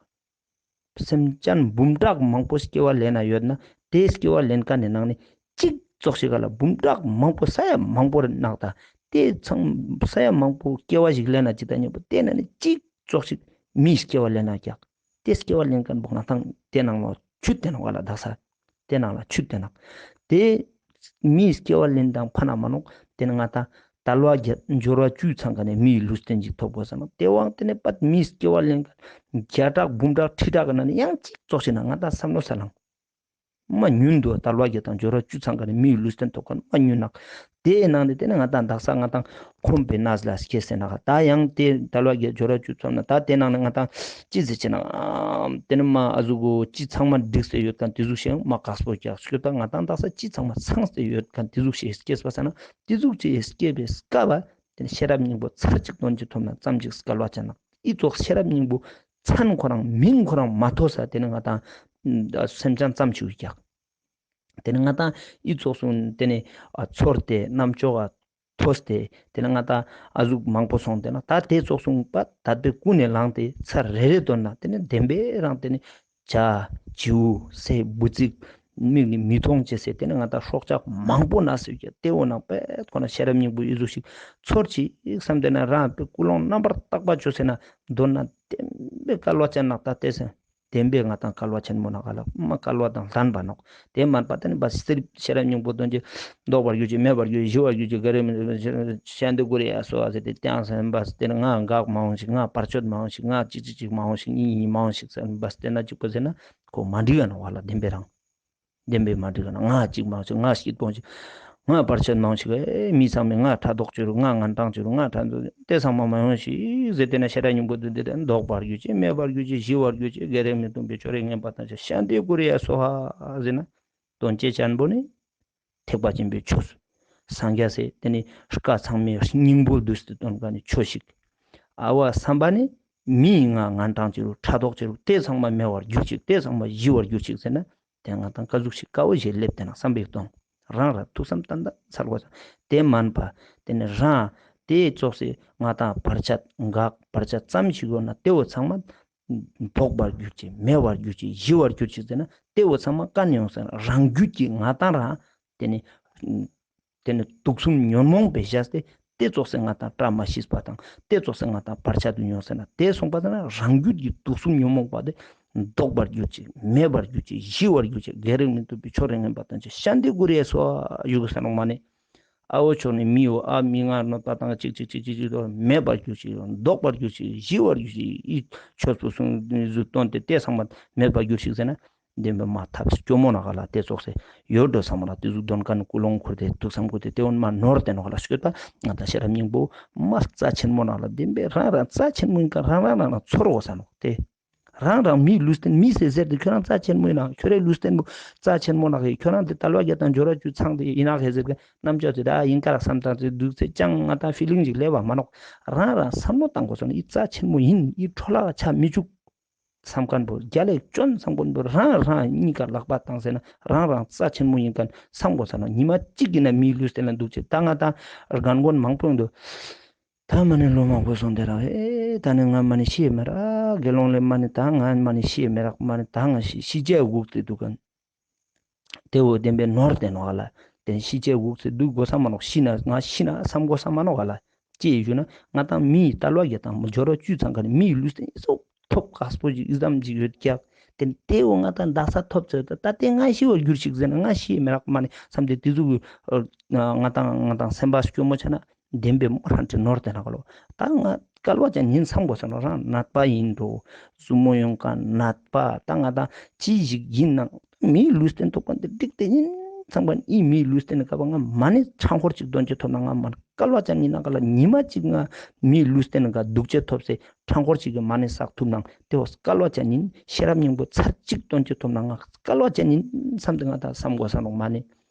སེམས་ཅན་འབུམ་ཕྲག་མང་པོ་སྐྱེ་བ་ལེན་ན་ཡོད་ན་དེ་སྐྱེ་བ་ལེན་མཁན་ནི་ནང་ནས་གཅིག་ཙོགས་ཤིག་ག་ལ་འབུམ་ཕྲག་མང་པོ་ས་ཡ་མང་པོ་རེ་ནག་ད། དེ་ཚང་ས་ཡ་མང་པོ་སྐྱེ་བ་ཞིག་ལེན་ན་ཅི་ད་ཉེ་པོ་དེ་ནང་ནས་གཅིག་ཙོགས་ཤིག་མིའི་སྐྱེ་བ་ལེན་ན་ཀྱག། དེ་སྐྱེ་བ་ལེན་མཁན་པོ་ང་ཏང་དེ་ནང་ལ་ཆུད་དེ་ནོག་ལ། དག་ས་དེ་ནང་ལ་ཆུད་དེ་ནོག། དེ་མིའི་སྐྱེ་བ་ལེན་དང་ཕ་ན་མ་ནོག། དེ་ནི་ང་ཏང་དལ་བ་བརྒྱད་འབྱོར་བ་བཅུའི་ཚང་ཀ་ནས་མིའི་ལུས་རྟེན་ཅིག་ཐོབ་དགོས་ས་ནོག། དེ་དབང་དེ་ནས་པད་མིའི་སྐྱེ་བ་ལེན་མཁན་བརྒྱ་ཕྲག་འབུམ་ཕྲག་ཁྲི་ཕྲག་གི་ནང་ནས་ཡང་གཅིག་ཙོགས་ཤིག་ན་ང་ཏང་བསམ་བློ་ས་ལང་མ་ཉུང་འདུག། དལ་བ་བརྒྱད་དང་འབྱོར་བ་བཅུ་ཚང་ཀ་ནས་མིའི་ལུས་རྟེན་ཐོབ་མཁན་མ་ཉུང་ནག། དེའི་ནང་ནས་དེ་ནི་ང་ཏང་དག་ས་ང་ཏང་ཁོམ་པའི་གནས་ལ་སྐྱེས་ཟེར་ན་ག་ད་ཡང་དེ་དལ་བ་བརྒྱད་འབྱོར་བ་བཅུ་ཚང་ན་ད་དེ་ནང་ནས་ང་ཏང་ཅི་ཟེར་ཅེ་ན། དེ་ནི་མ་ཨ་ཟུག་གོ་ཅི་ཚང་མ་འགྲིག་སྟེ་ཡོད་མཁན་དེ་ཟུག་ཞིག་མ་དཀགས་པོ་ཀྱག་ཤོད། ད་ང་ཏང་དག་ས་ཅི་ཚང་མ་ཚང་སྟེ་ཡོད་མཁན་དེ་ཟུག་ཞིག་སྐྱེས་པ་ས་ན་དེ་ཟུག་ཅིག་སྐྱེས་པའི་སྐབས་དེ་ནི་ཤེས་རབ་སྙིང་པོ་ཚར་གཅིག་དོན་གཅིག་ཐོབ་ན་ཙམ་གཅིག་སྐལ་བ་ཅན་ན་ཨི་ཙོགས་ཤེས་རབ་སྙིང་པོ་མཚན་ཁོ་རང་མིང་ཁོ་རང་མ་ཐོས་ས་དེ་ནི་ང་ཏང་སེམས་ཅན་ཙམ་ཞིག་ཡོད་ཀྱག། དེ་ནི་ང་ཏང་ཨི་ཙོགས་སུ་དེ་ནི་ཨ་ཚོར་ཏེ་རྣམ་ཅོག་ག་ཐོས་ཏེ་དེ་ནི་ང་ཏང་ཨ་ཟུག་མང་པོ་སོང་དེ་ན་ད་དེ་ཙོགས་སུ་པ་དད་པས་ཀུན་ནས་བསླངས་ཏེ་ཚར་རེ་རེ་དོན་ན་དེ་ནི་བདེན་པའི་རང་དེ་ནི་བྱ་བྱིའུ་ཟས་འབུ་ཚིག་མིག་ནི་མི་མཐོང་ཅེས་ཟེར་དེ་ནི་ང་ཏང་སྲོག་ཆགས་མང་པོ་ན་ཟེར་གྱི་དེ་འོ་ན་པད་ཁོ་ན་ཤེས་རབ་སྙིང་པོ་ཨི་ཟུག་ཞིག་ཚོར་ཅིག་བསམ་དེ་ན་རང་པའི་ཀུན་སློང་རྣམ་པར་དག་པ་བཅོས་ཟེར་ན་མདོར་ན་བདེན་པའི་སྐལ་བ་ཅན་ནག་ད་དེ་ཟེར། བདེན་པའི་ང་ཏང་སྐལ་བ་ཆེན་མོ་ནག་ལ་མ་སྐལ་བ་དང་ལྡན་པ་ནོག། དེ་མན་པ་དེ་ནི་བ་སི་ཤེས་རབ་སྙིང་པོ་དོན་གྱི་ལྡོག་པར་གྱུར་ཅིག་མེད་པར་གྱུར་ཞི་བར་གྱུར་ཅིག་ག་རེ་མི་ཤ་འདི་གུ་རེ་ཡ་སོ་ཨ་ཟེར་ཏེ་ཏེང་སེམས་པ་དེ་ནི་ང་འགག་མ་འོང་ཞིག་ང་བར་ཆད་མ་འོང་ཞིག་ང་ཅི་ཅི་ཅིག་མ་འོང་ཞིག་གཉིས་གཉིས་མ་འོང་ཞིག་སེམས་པ་དེ་ན་གཅིག་པ་ཟེར་ན་ཁོ་མ་འགྲིག་ག་ནོག་བ་ལ་བདེན་པའི་རང་། བདེན་པའི་མ་འགྲིག་ག་ན་ང་གཅིག་མང་ཞིག་ང་ཞིག་སྟོང་ཞིག་ང་བར་ཆད་མང་ཞིག་ཨེ་མི་ཚང་མས་ང་ཕྲག་དོག་བྱེད་རུ་ང་ངན་སྤྲང་བྱེད་རུ་ང་ཕྲག་དོག་དེ་ཚང་མ་མ་ཡོང་ཞིག་ཟེར་དེ་ན་ཤེས་རབ་སྙིང་པོ་འདི་འདི་དེ་ལྡོག་པར་གྱུར་ཅིག་མེད་པར་གྱུར་ཅིག་ཞི་བར་གྱུར་ཅིག་ག་རེ་མི་མཐོང་པའི་ཆོ་རེ་ངན་པ་དང་ཤ་ཤ་འདི་གུ་རེ་ཡ་སོ་ཧ་ཟེར་ན་དོན་སྤྱི་ཆེན་པོ་ནི་ཐེག་པ་ཆེན་པོའི་ཆོས་སངས་རྒྱས་སེ་དེ་ནི་བཀའ་ཚང་མའི་སྙིང་པོ་བསྡུས་ཏེ་སྟོན་མཁན་ནི་ཆོས་ཤིག། ཨ་བ་བསམ་པ་ནི་མིའི་ང་ངན་སྤྲང་བྱེད་རུ་ཕྲག་དོག་བྱེད་རུ་དེ་ཚང་མ་མེད་པར་གྱུར་ཅིག་དེ་ཚང་མ་ཞི་བར་གྱུར་ཅིག་ཟེར་ན། དེ་ང་ཏང་ཀ་ཟུག་ཞིག་དཀའ་བོ་ཞིག་སླེབས་ཏེ་ན་བསམ་པའི་གཏོང་ རང་རང་ཐུགས་བསམ་ཏན་ཏན་འཚལ་དགོས་ས། དེ་མིན་པ་དེ་ནི་རང་དེ་ཙོགས་སེ་ང་དང་བར་ཆད་འགག་བར་ཆད་ཙམ་ཞིག་ཡོད་ན་དེ་བོ་ཚང་མ་ལྡོག་པར་གྱུར་ཅིག་མེད་པར་གྱུར་ཅིག་ཞི་བར་གྱུར་ཅིག་ཟེར་ན་དེ་བོ་ཚང་མ་ག་ནས་ཡོང་ཟེར་ན་རང་རྒྱུད་ཀྱི་ང་དང་རང་དེ་ནི་དེ་ནི་དུག་གསུམ་ཉོན་མོངས་པའི་བཞག་སྟེ་དེ་ཙོགས་སེ་ང་དང་བཀྲ་མ་ཤིས་པ་དང་དེ་ཙོགས་སེ་ང་དང་བར་ཆད་དུ་ཡོང་ཟེར་ན་དེ་སོང་པ་ཟེར་ན་རང་རྒྱུད་ཀྱི་དུག་གསུམ་ཉོན་མོངས་པ་དེ་ལྡོག་པར་གྱུར་ཅིག་མེད་པར་གྱུར་ཅིག་ཞི་བར་གྱུར་ཅིག་བགེགས་རིགས་མི་འདུག་པའི་ཆོ་རེ་ངན་པ་དང་བཅས་ཤཱནྟི་གུ་རུ་ཡེ་སྭཱ་ཧཱ་ཡུག་ས་ནོག་མ་ནི། ཨ་བོ་ཆོ་ནི་མི་ཡོ་ཨ་མི་ང་ནོ་ད་དང་ཅིག་ཅིག་ཅིག་ཅིག་ཅིག་དོ་མེད་པར་གྱུར་ཅིག་ལྡོག་པར་གྱུར་ཅིག་ཞི་བར་གྱུར་ཅིག་ཨི་ཆོས་སུ་གསུང་གཟུགས་སྟོན་ཏེ་དེ་ཚང་མ་མེད་པར་གྱུར་ཅིག་ཟེར་ན། བདེན་པའི་མ་ཐབས་སྐྱོ་མོ་ན་ག་ལ་དེ་ཙོགས་སེ་ཡོད་འགྲོ་བསམ་ལ་དེ་ཟུག་དོན་ཀ་ནི་ཀུན་སློང་ཁུར་ཏེ་ཐུགས་བསམ་ཁུར་ཏེ་དེ་འོན་མ་ནོར་ཏེ་ནོ་ག་ལ་སྐྱོད་པ་ང་དང་ཤེས་རབ་སྙིང་པོ་མ་རྩ་ཆེན་མོ་ན་ག་ལ་བདེན་པའི་རང་རང་རྩ་ཆེན་མོ་ཡིན་ཀ་རང་རང་རང་རང་ཚོར་འོ་ས་ནོ་དེ། རང་རང་མིའི་ལུས་རྟེན་མི་ཟེར་ཟེར་ཏེ་ཁྱོད་རང་རྩ་ཆེན་མོ་ཡིན་ན་ཁྱོད་རའི་ལུས་རྟེན་པོ་རྩ་ཆེན་མོ་ན་གི་ཁྱོད་རང་དེ་དལ་བ་བརྒྱད་དང་འབྱོར་བ་བཅུ་ཚང་དེ་ཡིན་ན་གི་ཟེར་གི་རྣམ་ཅོག་དེ་ད་ཡིན་ཀ་ར་བསམ་སྟངས་དེ་འདུག་ཚེ་ཅང་ང་དང་ཕི་ལིང་ཅིག་སླེབས་པ་མ་ནོག་རང་རང་བསམ་བློ་བཏང་དགོས་སོང་ནི་ཨི་རྩ་ཆེན་མོ་ཡིན་ཨི་འཕྲོ་བརླག་ཆ་མི་བཅུག་བསམ་མཁན་པོ་རྒྱ་ལས་སྐྱོན་བསམ་མཁན་པོ་རང་རང་གཉིས་ཀ་ལག་པ་བཏང་ཟེར་ན་རང་རང་རྩ་ཆེན་མོ་ཡིན་མཁན་བསམ་དགོས་ས་ན་ཉི་མ་གཅིག་ཡིན་ན་མིའི་ལུས་རྟེན་ལ་འདུག་ཅེས་ད་ང་དང་རྒན་རྒོན་མང་པོ་ཡོང་འདུག་ད་མ་ནི་ལོ་མང་པོ་སོང་དེ་ར་ཨེ་ད་ནི་ང་མ་ནི་ཤི་ཡི་མེད་ར་དགེ་སློང་ལས་མ་ནི་ད་ང་མ་ནི་ཤི་ཡི་མེད་ར་མ་ནི་ད་ང་ཤི་ཤི་ཅེས་སྒུག་སྟེ་འདུག་གན། དེ་འོ་བདེན་པའི་ནོར་དེ་ནོ་ག་ལ། དེ་ཤི་ཅེས་སྒུག་སྟེ་འདུག་དགོས་ས་མ་ནོག་ཤི་ན་ང་ཤི་ན་བསམ་དགོས་ས་མ་ནོག་ག་ལ། ཅི་ཡི་ཞུ་ན་ང་དང་མི་ཡི་དལ་བ་བརྒྱད་དང་འབྱོར་བ་བཅུ་ཚང་ག་ནི་མི་ཡི་ལུས་རྟེན་ཨི་ཙོག་ཐོབ་དཀའ་པོ་ཅིག་ཨི་ཙམ་ཅིག་ཡོད་ཀྱག་དེ་དེ་འོ་ང་དང་འདག་ས་ཐོབ་ཚོད་ད་ད་དེ་ང་ཤི་བར་གྱུར་ཞིག་ཟེར་ན་ང་ཤི་ཡི་མེད་ར་མ་ནི་བསམ་སྟེ་དེ་ཟུག་གི་ང་དང་ང་དང་སེམས་པ་སྐྱོ་མོ་ཆ་ན། བདེན་པའི་མོ་རང་གི་ནོར་དེ་ན་ག་ལོ། ད་ང་སྐལ་བ་ཅན་ཡིན་བསམ་དགོས་ས་ནོ་རང་ནད་པ་ཡིན་འགྲོ། ཟུར་མོ་ཡོང་ག་ནད་པ་ད་ང་དང་ཅི་ཞིག་ཡིན་ན་མིའི་ལུས་རྟེན་ཐོབ་མཁན་དེ་འགྲིག་དེ་ཡིན་བསམ་མཁན་ཨི་མིའི་ལུས་རྟེན་ག་པ་ང་མ་ནི་ཆང་འཁོར་ཅིག་འདོན་ཅེས་ཐོབ་ན་ང་མ་ནི་སྐལ་བ་ཅན་ཡིན་ན་ག་ལ་ཉི་མ་ཅིག་ང་མིའི་ལུས་རྟེན་ག་འདུག་ཅེས་ཐོབ་སེ་ཆང་འཁོར་ཅིག་གི་མ་ནི་བསགས་ཐུབ་ན་དེ་བ་སྐལ་བ་ཅན་ཡིན་ཤེས་རབ་སྙིང་པོ་ཚར་གཅིག་འདོན་ཅེས་ཐོབ་ན་ང་སྐལ་བ་ཅན་ཡིན་བསམ་སྟེ་ང་ད་བསམ་དགོས་ས་ནོ་མ་ནི།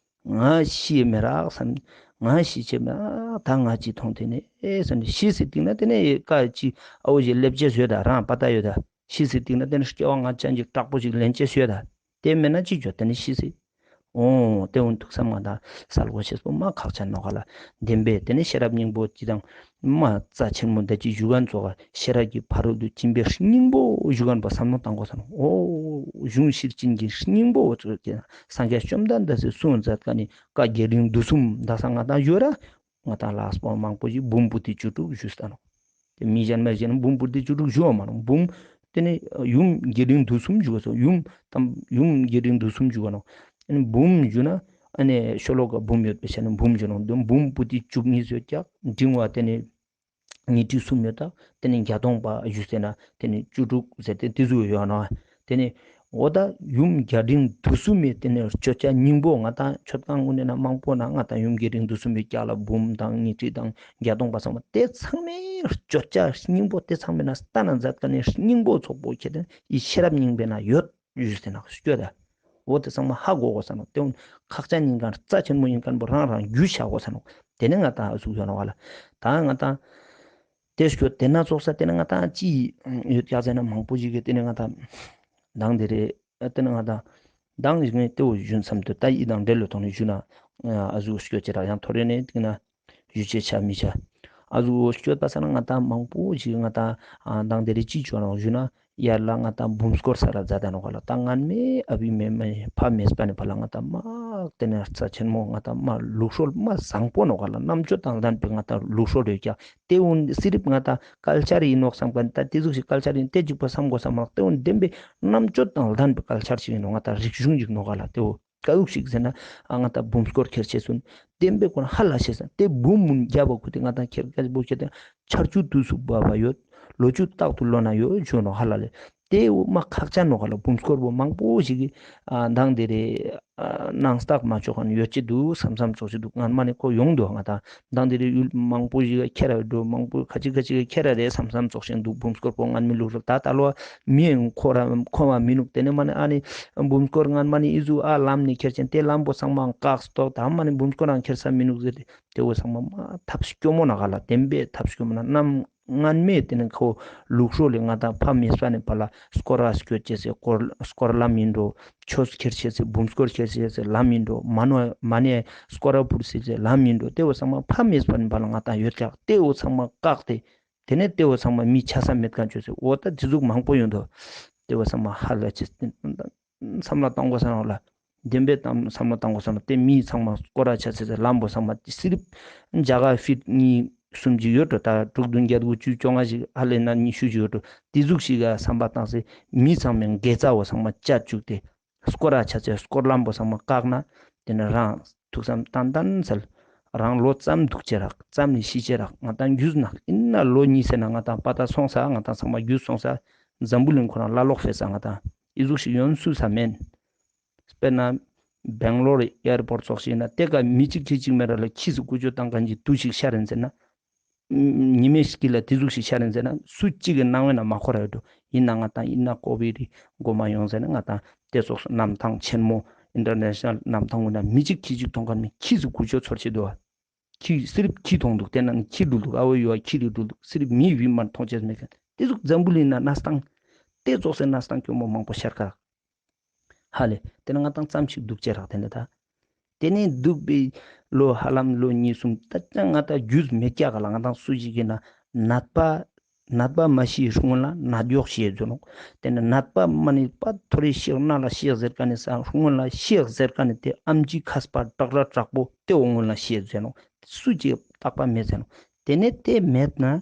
ང་ཤི་མི་རག་བསམ། ང་ཤི་ཆེ་མི་རག་ད་ང་ཅི་མཐོང་དེ་ནས་ཨེ་བསམ་ནས་ཤི་སྲིད་དེང་ན་དེ་ནས་ཀ་ཅི་ཨ་བོ་ཞིག་སླེབས་ཅེས་བཟོས་ད་རང་པ་ད་ཡོད་ད་ཤི་སྲིད་དེང་ན་དེ་ནས་སྐྱེ་བ་ང་ཅན་ཅིག་དྲག་པོ་ཞིག་ལེན་ཅེས་བཟོས་ད་དེ་མེད་ན་ཅི་བྱོ་དེ་ནས་ཤི་སྲིད། འོ་དེ་འོན་ཐུགས་བསམ་ང་ད་གསལ་པོ་ཤེས་པོ་མ་ཁག་ཆེ་ནོ་ག་ལ་བདེན་པས་དེ་ནས་ཤེས་རབ་སྙིང་པོ་ཅི་དང་། མ་རྩ་ཆེན་མོ་འདི་ཅི་བཞུགས་མཁན་ཚོ་ཤེས་རབ་ཀྱི་ཕ་རོལ་ཏུ་ཕྱིན་པའི་སྙིང་པོ་བཞུགས་མཁན་པ་བསམ་བློ་བཏང་དགོས་ས་ནོ། ཨོ་གཞུང་ཤེར་ཕྱིན་གྱི་སྙིང་པོ་ཚོ་ཀྱི་སངས་རྒྱས་བཅོམ་ལྡན་འདས་སི་གསུང་མཛད་ཀ་ནི་བཀའ་རྒྱ་རིང་བསྡུས་གསུམ་ད་ས་ང་དང་ཡོད་ར། ང་དང་ལགས་པོ་མང་པོ་ཞིག་འབུམ་པོ་ཏི་བཅུ་དྲུག་བཞུགས་ས་ནོ། དེ་མི་གཞན་མ་གཞན་འབུམ་པོ་ཏི་བཅུ་དྲུག་བཞུགས་བ་མ་ནོ་འབུམ། དེ་ནི་ཡུམ་རྒྱ་རིང་བསྡུས་གསུམ་བཞུགས་སོ་ཡུམ་དམ་ཡུམ་རྒྱ་རིང་བསྡུས་གསུམ་བཞུགས་བ་ནོ། འབུམ་བཞུགས་ན་ཨ་ནི་ཤོ་ལོ་ཀ་འབུམ་ཡོད་པའི་ཆ་ནས་འབུམ་བཞུགས་ནོ་འདི་འབུམ་པོ་ཏི་བཅུ་གཉིས་ཡོད་ཀྱང་འབྲིང་བ་དེ་ནི། ཉི་ཁྲི་གསུམ་ཡོད་ད། དེ་ནས་བརྒྱ་སྟོང་པ་བཞུགས་ཟེར་ན་དེ་ནས་བཅུ་དྲུག་ཟེར་ཏེ་དེ་ཚོ་ཡོད་ན། དེ་ནས་འོ་ད་ཡུམ་རྒྱ་འབྲིང་བསྡུས་གསུམ་མའི་དེ་ནས་བརྗོད་བྱ་སྙིང་པོ་ང་དང་མཆོད་བསྟན་དངོས་གནས་ན་མང་པོ་ན་ང་དང་ཡུམ་རྒྱ་འབྲིང་བསྡུས་གསུམ་མའི་ཀྱག་ལ་འབུམ་དང་ཉི་ཁྲི་དང་བརྒྱ་སྟོང་པ་ཚང་མ་དེ་ཚང་མའི་བརྗོད་བྱ་སྙིང་པོ་དེ་ཚང་མའི་ན་ལྟ་ན་མཛད་ཀ་ནས་སྙིང་པོ་ཚོགས་པོ་ཁྱེད་དེ་ཡི་ཤེས་རབ་སྙིང་པོའི་ན་ཡོད། ཡུལ་དེ་ནང་སྐྱོད་ད། འོ་དེ་ཚང་མ་ཧ་གོ་དགོས་ས་ནོ། དེ་འོན་ཁག་ཅན་ཉིན་གང་རྩ་ཆེན་མོ་ཡིན་མཁན་པོ་རང་རང་རྒྱུས་བཞག་དགོས་ས་ནོ། དེ་ནས་ང་དང་ཨ་ཟུག་ཡོད་ནོ་བ་ལ། ད་ང་དང་། དེ་སྐྱོད་དེ་ན་ཚོགས་ས་དེ་ནས་ང་དང་ཅི་ཡོད་ཀྱག་ཟེར་ན་མང་པོ་ཞིག་གིས་དེ་ནས་ང་དང་། མདང་དེ་རེད། དེ་ནས་ང་དང་། མདང་ཞིག་ནས་དེ་འོ་ཞུན་བསམ་དུ་ད་ཡིད་དང་འབྲེལ་ལོ་ཐོག་ནས་ཞུ་ན། ཨ་ཟུག་སྐྱོད་ཅེ་ར་ཡང་ཐོ་རེ་ནས་དེ་ན། ཡུལ་ཆེ་ཆ་མི་ཆ། ཨ་ཟུག་སྐྱོད་པ་ས་ན་ང་དང་མང་པོ་ཞིག་ང་དང་། མདང་དེ་རེ་ཅི་བྱོས་ནོ་ཞུ་ན། ཡར་ལ་ང་དང་འབུམ་སྐོར་ས་ར་མཛད་ད་ནོ་ག་ལ་ད་ངན་མེད་ཨ་བི་མེ་མེ་ཕ་མེས་པ་ནི་ཕ་ལ་ང་དང་མ་དེ་ནས་རྩ་ཆེན་མོ་ང་དང་མ་ལུགས་སྲོལ་མ་བཟང་པོ་ནོ་ག་ལ་རྣམ་དཔྱོད་དང་ལྡན་པའི་ང་དང་ལུགས་སྲོལ་ཡོད་ཀྱག་དེ་འོན་སི་རིབ་ང་དང་ཀལ་ཆར་ཡིན་ནོག་བསམ་ག་ད་དེ་ཟུག་ཞིག་ཀལ་ཆར་ཡིན་དེ་གཅིག་པ་བསམ་དགོས་བསམ་ལགས་དེ་འོན་བདེན་པའི་རྣམ་དཔྱོད་དང་ལྡན་པའི་ཀལ་ཆར་ཞིག་ཡིན་ནོ་ང་དང་རིག་གཞུང་ཞིག་ནོ་ག་ལ་དེ་འོ། ཀ་ཡུག་ཞིག་ཟེར་ན། ཨ་ང་དང་འབུམ་སྐོར་ཁྱེར་ཆེ་སོན། བདེན་པའི་ཁོ་ན་ཧ་ལ་ཤེས་སོན། དེ་འབུམ་མུན་རྒྱབ་པ་ཁུ་དེ་ང་དང་ཁྱེར་ཀ་ཅི་པོ་ཁྱེར་དེ་ཆར་ཆུ་དུས་སུ་བབ་པ་ཡོད། ལོ་ཆུ་རྟག་ཏུ་ལོ་ན་ཡོད་ཞུ་ནོ་ཧ་ལ་ལེ། དེ་འོ་མ་ཁག་ཅན་ནོ་ཧ་ལ་འབུམ་སྐོར་པོ་མང་པོ་ཞིག་གིས། ཨ་མདང་དེ་རེད། ཨ་ནང་རྟགས་མ་ཆོག་མཁན་ཡོད་ཀྱི་འདུག་བསམ་བསམ་ཚོགས་ཀྱི་འདུག་ངན་མ་ནི་ཁོ་ཡོང་འདུག་ང་དང་། མདང་དེ་རེད་ཡུལ་མང་པོ་ཞིག་ཁྱེར་ར་འགྲོ་མང་པོ་ཁ་ཅིག་ཁ་ཅིག་ཁྱེར་ར་རེད་བསམ་བསམ་ཚོགས་བཞིན་འདུག་འབུམ་སྐོར་པོ་ངན་མི་ལུགས་རེད་ད་ད་ལོ། མི་ཁོ་ར་ཁོ་མ་མི་ནུག་དེ་ནས་མ་ནི་ཨ་ནི། འབུམ་སྐོར་ངན་མ་ནི་ཨི་ཟུ་ཨ་ལམ་ནི་ཁྱེར་ཅན་དེ་ལམ་པོ་ཚང་མ་བཀག་སྟོག་དམ་མ་ནི་འབུམ་སྐོར་རང་ཁྱེར་ས་མི་ནུག་ཟེར་ཏེ་དེ་བོ་ཚང་མ་མ་ཐབས་སྐྱོ་མོ་ན་ག་ལ་བདེན་པའི་ཐབས་སྐྱོ་མོ་ན་རྣམ་ སྔན་མའི་དེ་ནི་ཁོ་ལུགས་སྲོལ་ལས་ང་དང་ཕ་མེས་པ་ནས་ཕར་ལ་སྐོར་ར་སྐྱོད་བྱེད་སའི་སྐོར་སྐོར་ལམ་ཡིན་འགྲོ། ཆོས་ཁྱེར་བྱེད་སའི་འབུམ་སྐོར་ཁྱེར་བྱེད་སའི་ལམ་ཡིན་འགྲོ། མ་ནོ་མ་ནས་སྐོར་ར་ཕུར་བྱེད་སའི་ལམ་ཡིན་འགྲོ། དེ་བོ་ཚང་མ་ཕ་མེས་པ་ནས་ཕར་ལ་ང་དང་ཡོད་ཀྱག་དེ་བོ་ཚང་མ་བཀག་སྟེ། དེ་ནས་དེ་བོ་ཚང་མ་མི་ཆ་ས་མེད་མཁན་བྱོས་སའི་འོ་ད་དེ་ཟུག་མང་པོ་ཡོད་འདུག་དེ་བོ་ཚང་མ་ཧ་ལ་ཆེ། བསམ་བློ་གཏོང་དགོས་ས་ནོ་ལ། བདེན་པའི་གཏམ་བསམ་བློ་གཏོང་དགོས་ས་ནོ། དེ་མིའི་ཚང་མ་སྐོར་ར་ཆ་ཚེ་ཚེ་ལམ་པོ་ཚང་མ་སི་རིབ་རྒྱ་གར་ཕིཊ་གཉིས་གསུམ་ཅིག་ཡོད་འགྲོ། ད་དྲུག་བདུན་བརྒྱད་དགུ་བཅུ་བཅོ་ལྔ་ཞིག་ཧ་ལས་ན་ཉི་ཤུ་ཞིག་ཡོད་འགྲོ། དེ་ཟུག་ཞིག་ག་བསམ་པ་བཏང་སེ་མི་ཚང་མའི་དགེ་རྩ་བོ་ཚང་མ་བཅད་བཅུག་སྟེ་སྐོར་ར་ཆ་ཚེ་སྐོར་ལམ་པོ་ཚང་མ་བཀག་ན། དེ་ནས་རང་ཐུགས་བསམ་ཏན་ཏན་སལ། རང་ལོ་ཙམ་འདུག་ཅེ་རག་ཙམ་ནས་ཤི་ཅེ་རག་ང་དང་རྒྱུས་ནག་ཡིན་ན་ལོ་གཉིས་ཟེར་ན་ང་དང་པ་ད་སོང་ས། ང་དང་ཚང་མ་རྒྱུས་སོང་ས། འཛམ་བུ་གླིང་ཁོ་རང་ལ་ལོག་ཕེ་ས། ང་དང་ཨི་ཟུག་ཞིག་ཡོང་སུ་ས་མེན། དཔེར་ན་བེང་ལོར་ཨེར་པོར་ཙོགས་ཞིག་ན་དེ་ག་མི་གཅིག་ཁྱི་གཅིག་མེད་ར་ལ་ཁྱི་སུ་ཀུ་ཅོ་བཏང་ག་འཇི་དུ་ཞིག་ཤར་ཡིན་ཟེར་ན། ཉི་མའི་དཀྱིལ་ལ་དེ་ཟུག་ཞིག་ཤར་ཡིན་ཟེར་ན་སུ་གཅིག་གི་སྣང་བའི་ནང་མ་འཁོར་ར་ཡོད་འགྲོ། ཡིན་ན་ང་དང་ཡིན་ན་ཀོ་བི་རི་མགོ་མ་ཡོང་ཟེར་ན་ང་དང་དེ་ཙོགས་སུ་གནམ་ཐང་ཆེན་མོ་ཨིན་ཊར་ནེ་ཤ་ནལ་གནམ་ཐང་ངོས་ན་མི་གཅིག་ཁྱི་གཅིག་མཐོང་ག་མི་ཁྱི་སུ་ཀུ་ཅོ་ཚོར་ཆེ་འདུག་ཁྱི་སི་རིབ་ཁྱི་མཐོང་འདུག་དེ་ན་ནི་ཁྱི་འགྲུལ་འདུག་ཨ་བོ་ཡོ་ཨ་ཁྱི་རི་འགྲུལ་འདུག་སི་རིབ་མི་ཡུལ་མར་མཐོང་ཆེས་མེད་མཁན་དེ་ཟུག་འཛམ་བུ་གླིང་ན་གནས་སྟངས་དེ་ཙོགས་སེ་གནས་སྟངས་སྐྱོ་མོ་མང་པོ་ཤར་ཁ་རག་ཧ་ལས་དེ་ནི་ང་དང་ཙམ་ཞིག་སྡུག་ཅེ་རག་དེ་འདྲ་ད། དེ་ནས་སྡུག་པའི་ལོ་ཧ་ལམ་ལོ་གཉིས་གསུམ་ད་ཅང་ང་དང་རྒྱུས་མེད་ཀྱག་ག་ལ་ང་དང་སུ་ཞིག་གིས་ན་ནད་པ་ནད་པ་མ་ཤི་སྔོན་ལ་ནད་གཡོག་བྱེད་ཟེར་ནོ། དེ་ནས་ནད་པ་མ་ནི་པ་ཐོ་རེ་ཤེག་ན་ལ་ཤེག་ཟེར་ཀ་ནས་ས་སྔོན་ལ་ཤེག་ཟེར་ཀ་ནས་དེ་ཨམ་ཆི་མཁས་པ་དྲག་ར་དྲག་པོ་དེ་འོ་སྔོན་ལ་ཤེག་ཟེར་ནོ། སུ་ཅིག་རྟག་པ་མེད་ཟེར་ནོ། དེ་ནས་དེ་མེད་ན།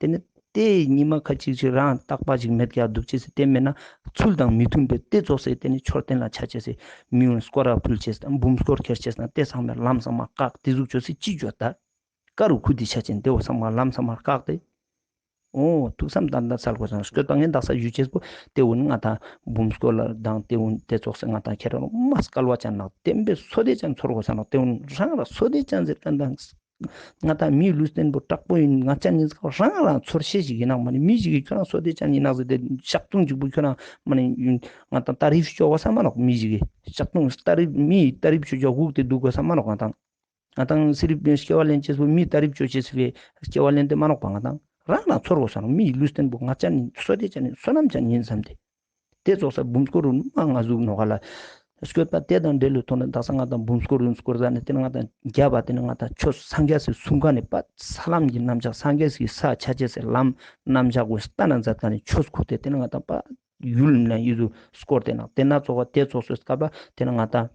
དེ་ནི་དེ་ཉི་མ་ཁ་ཅིག་ཅིག་རང་རྟག་པ་ཅིག་མེད་ཀྱག་འདུག་ཅེས་སི་དེ་མེད་ན་ཚུལ་དང་མི་མཐུན་པའི་དེ་ཙོགས་སེ་དེ་ནི་མཆོད་རྟེན་ལ་ཆ་ཅེས་སི་མི་ཡོང་སྐོར་ར་ཕུལ་ཅེས་དང་འབུམ་སྐོར་ཁྱེར་ཅེས་དང་དེ་ཚང་མའི་ལམ་ཚང་མ་བཀག་དེ་ཟུག་ཅོས་སི་ཅི་ཅོ་ད་ཀ་རུ་ཁུ་དི་ཆ་ཅན་དེ་བོ་ཚང་མ་ལམ་ཚང་མ་བཀག་སྟེ། འོ་ཐུགས་བསམ་དམ་དམ་ཚར་དགོས་ཙང་སྐྱོད་པ་ངན་བདག་ས་ཡུལ་ཅེས་པོ་དེ་འུན་ང་དང་འབུམ་སྐོར་ལ་དང་དེ་འུན་དེ་ཙོགས་སེ་ང་དང་ཁྱེད་རང་མ་སྐལ་བ་ཅན་ནག་བདེན་པའི་སོ་དེ་ཅན་ཚོར་དགོས་ས་ནག་དེ་འུན་རང་ལ་སོ་དེ་ཅན་ཟེར་ཀ་དང་། ང་དང་མིའི་ལུས་རྟེན་པོ་དྲག་པོ་ཡིན་ང་ཅག་ཉིད་རང་རང་ཚོར་ཤེས་ཤིག་ཡིན་ནག་མ་ནི་མི་ཞིག་གིས་ཁྱོད་རང་སོ་དེ་ཅན་ཡིན་ནག་ཟེར་ཏེ་ཤག་ཐུང་གཅིག་པུ་ཁྱོད་རང་མ་ནི་ང་དང་ཏ་རིབ་ཤོ་བ་ས་མ་ནོག་མི་ཞིག་གིས་ཤག་ཐུང་ཏ་རིབ་མིའི་ཏ་རིབ་ཤོ་ཅོ་གུག་དེ་འདུག་གོ་ས་མ་ནོག་ང་དང་ང་དང་སི་རིབ་སྐྱེ་བ་ལེན་ཅེས་པོ་མིའི་ཏ་རིབ་ཅོ་ཅེས་པའི་སྐྱེ་བ་ལེན་དེ་མ་ནོག་པ་ང་དང་རང་རང་ཚོར་གོ་ས་ནོག་མིའི་ལུས་རྟེན་པོ་ང་ཅག་ནི་སོ་དེ་ཅན་ནི་བསོད་ནམས་ཅན་ཡིན་བསམ་སྟེ། དེ་ཙོགས་ས་འབུམ་སྐོར་རུ་མ་ང་ཟུག་ནོ་ག་ལ། སྐྱོད་པ་དེ་དང་འབྲེལ་ལུ་ཐོག་ནས་དག་ས་ང་དང་འབུམ་སྐོར་རུ་སྐོར་ཟ་ནས་དེ་ནས་ང་དང་རྒྱབ་པ་དེ་ནས་ང་དང་ཆོས་སངས་རྒྱས་སི་གསུང་ཁ་ནས་པ་ས་ལམ་གྱི་རྣམ་གཞག་སངས་རྒྱས་སི་ས་ཆ་ཆེ་སི་ལམ་རྣམ་གཞག་གུ་ལྟ་ན་མཛད་ཁ་ནས་ཆོས་ཁུར་ཏེ་དེ་ནས་ང་དང་པ་ཡུལ་ན་ཡུལ་དུ་སྐོར་ཏེ་ན་དེ་ན་ཙོགས་པ་དེ་ཙོགས་སི་སྐབས་ལ་དེ་ནས་ང་དང་།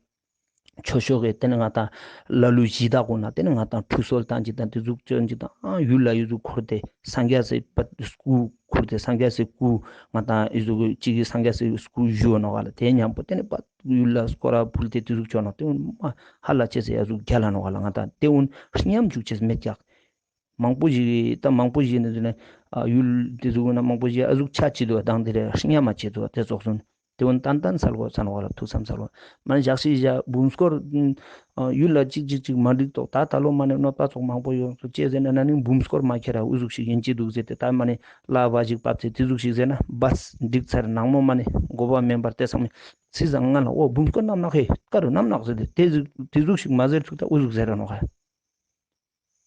ཆོས་ཕྱོགས་ཀྱི་དེ་ནས་ང་དང་ལ་ལུ་གཞི་བདག་གོ་ན་དེ་ནས་ང་དང་ཁྲུས་གསོལ་བཏང་ཅིག་དང་དེ་ཟུག་བཅོན་ཅིག་དང་ཨང་ཡུལ་ལ་ཡུལ་ཟུག་འཁོར་ཏེ་སངས་རྒྱས་སི་པ་སྐུ་འཁོར་ཏེ་སངས་རྒྱས་སི་སྐུ་ང་དང་ཨི་ཟུག་གཅིག་གི་སངས་རྒྱས་སི་སྐུ་བཞུགས་ནོ་ག་ལ་དེ་མཉམ་པོ་དེ་ནས་པ་ཡུལ་ལ་སྐོར་ར་ཕུལ་ཏེ་དེ་ཟུག་བཅོ་ན་དེ་མ་ཧ་ལ་ཆེ་སེ་ཡ་ཟུག་རྒྱ་ལ་ནོ་ག་ལ་ང་དང་དེ་འུན་སྙམ་བཅུག་ཆེ་སེ་མེད་ཀྱག་མང་པོ་ཞིག་ད་མང་པོ་ཞིག་ནི་དེ་ནས་ཡུལ་དེ་ཟུག་ན་མང་པོ་ཞིག་ཨ་ཟུག་ཆ་ཅི་དུ་དང་དེ་རེ་སྙམ་མ་ཆེ་དུ་དེ་ཙོགས་སོང་། དེ་འོན་ཏན་ཏན་སལ་གོ་ས་ནོ་ག་ལ་ཐུགས་བསམ་སལ་གོ་མ་ནི་ཞག་ཤི་ཞག་འབུམ་སྐོར་ཡུལ་ལ་གཅིག་གཅིག་གཅིག་མ་འགྲིག་ཏོག་ད་ད་ལོ་མ་ནི་གནོད་པ་ཚོགས་མང་པོ་ཡོང་སུ་ཅེ་ཟེར་ན་ན་ནིང་འབུམ་སྐོར་མ་ཁྱེར་ར་འུ་ཟུག་ཞིག་ཡིན་ཅི་འདུག་ཟེར་ཏེ་ད་མ་ནི་ལ་བ་ཞིག་བབས་ཚེ་དེ་ཟུག་ཞིག་ཟེར་ན་བས་འགྲིག་ཚར་ནང་མོ་མ་ནི་མགོ་བ་མེན་པར་དེ་ཚང་མི་ཚི་ཟང་ང་ལ་འོ་འབུམ་སྐོར་རྣམ་ནག་ཧེ་ཀ་རུ་རྣམ་ནག་ཟེར་ཏེ་དེ་ཟུག་དེ་ཟུག་ཞིག་མ་ཟེར་ཐུག་ད་འུ་ཟུག་ཟེར་ར་ནོ་ག་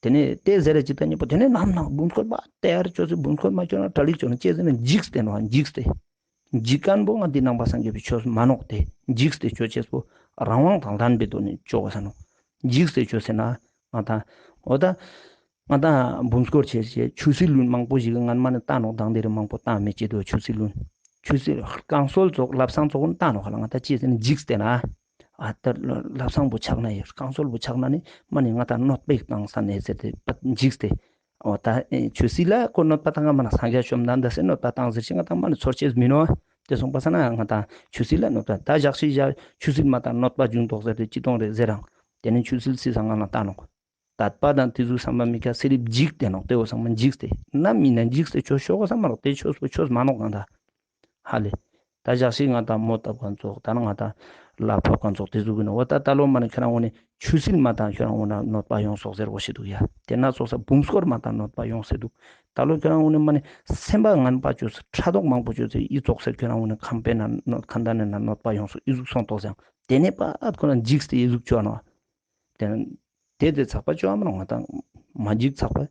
དེ་ནས་དེ་ཟེར་ར་ཅིག་ད་གཉིས་པོ་དེ་ནས་ནམ་ནག་འབུམ་སྐོར་མ་དེ་ཡར་ཅོ་སི་འབུམ་སྐོར་མ་ཅོ་ན་གྲ་ལིག་ཅོ་ན་ཅེ་ཟེར་ན་འཇིགས་ཏེ་ནོ་འཇིགས་ཏེ། འཇིགས་མཁན་པོ་ང་འདི་ནང་པ་སངས་རྒྱས་པའི་ཆོས་མ་ནོག་དེ་འཇིགས་ཏེ་ཅོ་ཅེས་པོ་རང་དབང་དང་ལྡན་པའི་ཐོག་ནས་ཅོ་ག་ས་ནོ། འཇིགས་ཏེ་ཅོ་ཟེར་ན་ང་དང་འོ་ད་ང་དང་འབུམ་སྐོར་བྱས་བྱས་ཆོས་སྲིད་ལུན་མང་པོ་ཞིག་གི་ངན་མ་ནས་བཏང་ནོག་དང་དེ་རིང་མང་པོ་བཏང་མེད་ཅེས་དུ་ཆོས་སྲིད་ལུན། ཆོས་སྲིད་རྐང་སྲོལ་ཚོགས་ལབ་སང་ཚོགས་ཀུན་བཏང་ནོག་ལ་ང་ད་ཅེས་ཟེར་ན་འཇིགས་ཏེ་ན། ཨ་ད་ལ་ལབ་སང་པོ་ཆགས་ན་ཡོད་རྐང་སོལ་པོ་ཆགས་ན་ནི་མ་ནི་ང་དང་གནོད་པ་ཡིག་བཏང་ས་ནས་ཟེར་ཏེ་པ་འཇིགས་ཏེ། འོ་ད་ཆོས་སྲིད་ལ་ཁོ་གནོད་པ་བཏང་ང་མ་ན་སངས་རྒྱས་བཅོམ་ལྡན་འདས་སེ་གནོད་པ་བཏང་ཟེར་ཞིང་ང་དང་མ་ནི་ཚོར་ཆེས་མིན་ནོ། དེ་སོང་པ་ས་ན་ང་དང་ཆོས་སྲིད་ལ་གནོད་པ་ད་ཞག་ཤི་ཞག་ཆོས་སྲིད་མ་དང་གནོད་པ་འབྱུང་དོགས་ཟེར་ཏེ་ཅི་གཏོང་རེད་ཟེར་རང་། དེ་ནི་ཆོས་སྲིད་སྲིད་སང་ང་ལ་བཏང་ནོག་དད་པ་དང་དེ་ཚོའི་བསམ་པ་མི་ཁ་སེ་རིབ་འཇིགས་ཏེ་ནོག་དེ་བོ་ཚང་མ་འཇིགས་ཏེ་ནམ་ཡིན་ན་འཇིགས་ཏེ་ཆོས་ཤོག་ག་ས་མ་ནོག་དེ་ཆོས་པོ་ཆོས་མ་ནོག་གང་ད། ཧ་ལས། ད་ཞག་ཤིག་ང་དང་མོ་བཏབ་གང་ཚོགས་ད་ནི་ང་དང་ལ་ཕོག་གང་ཚོགས་དེ་ཚོ་གི་ནི་འོ་ད་ད་ལོ་མ་ནི་ཁྱོད་རང་ངོ་ནས་ཆོས་སྲིད་མ་དང་ཁྱོད་རང་ངོ་ན་གནོད་པ་ཡོང་སོགས་ཟེར་གོ་ཤེས་འདུག་ཡ། དེ་ན་ཚོགས་ས་འབུམ་སྐོར་མ་དང་གནོད་པ་ཡོང་ཟེར་འདུག་ད་ལོ་ཁྱོད་རང་ངོ་ནས་མ་ནི་སེམས་པ་ངན་པ་བཅོས་སེ་ཕྲག་དོག་མང་པོ་བཅོས་སེ་ཡི་ཚོགས་སེ་ཁྱོད་རང་ངོ་ནས་ཁང་པའི་ནང་གནོད་ཁང་ད་ནས་ན་གནོད་པ་ཡོང་སོགས་ཡི་གཟུགས་སོང་དོགས་ཟེར་དེ་ནས་པ་ཨ་ཁོ་ན་འཇིགས་སེ་ཡི་གཟུགས་བཅོས་ནོ། དེ་ན་དེ་དེ་ཚགས་པ་བཅོས་མ་ནོ་ང་དང་མ་འཇིགས་ཚགས་པ།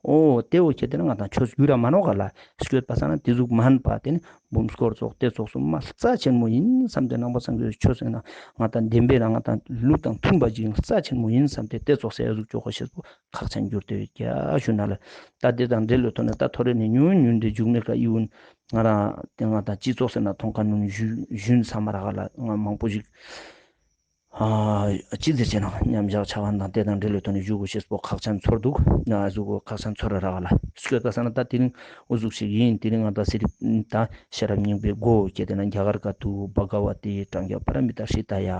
ཨོ་དེ་འོ་ཁྱེད་དེ་ན་ང་དང་ཆོས་རྒྱུ་ར་མ་ནོ་ག་ལ་སྐྱོད་པ་ས་ན་དེ་ཟུག་མན་པ་དེ་ནི་འབུམ་སྐོར་ཚོགས་དེ་ཚོགས་སུ་མ་རྩ་ཆེན་མོ་ཡིན་བསམ་སྟེ་ནང་པ་སངས་རྒྱས་ཆོས་ཟེར་ན་ང་དང་བདེན་པའི་རང་ང་དང་ལུགས་དང་མཐུན་པ་ཅིག་ཡིན་རྩ་ཆེན་མོ་ཡིན་བསམ་སྟེ་དེ་ཚོགས་སེ་ཨ་ཟུག་ཅོག་གོ་ཤེས་པོ་ཁག་ཆེན་གྱུར་ཏེ་ཡོད་ཀྱ་ཞུ་ན་ལ། ད་དེ་དང་འབྲེལ་ལོ་ཐོག་ནས་ད་ཐོ་རེ་ནས་ཉུང་ཉུང་འདྲེ་འཇུག་མེད་ཀ་ཨི་བུན་ང་རང་དེ་ང་དང་སྤྱི་ཚོགས་ཟེར་ན་མཐོང་ཁ་ནུན་ཞུ་ཞུན་ས་མ་ར་ག་ལ་ང་མང་པོ་ཞིག་ཨ་ཅི་ཟེར་ཅེ་ན་མཉམ་བཞག་ཆ་ག་དང་དེ་དང་འབྲེལ་ལོ་ཐོག་ནས་ཞུ་དགོས་ཤེས་པོ་ཁག་ཆེན་ཚོར་འདུག་ང་ཟུག་གོ་ཁག་ཆེན་ཚོར་ར་ག་ལ་སྐྱོད་པ་ས་ན་ད་དེ་རིང་འུ་ཟུག་ཞིག་ཡིན། དེ་རིང་ང་དང་སི་རིབ་ད་ཤེས་རབ་སྙིང་པོའི་སྒོ་སྐྱེ་དེ་ན་རྒྱ་གར་ག་ཏུ་བྷ་ག་བ་ཏི་པྲ་ཛྙཱ་པཱ་ར་མི་ཏཱ་ཧྲི་ད་ཡ།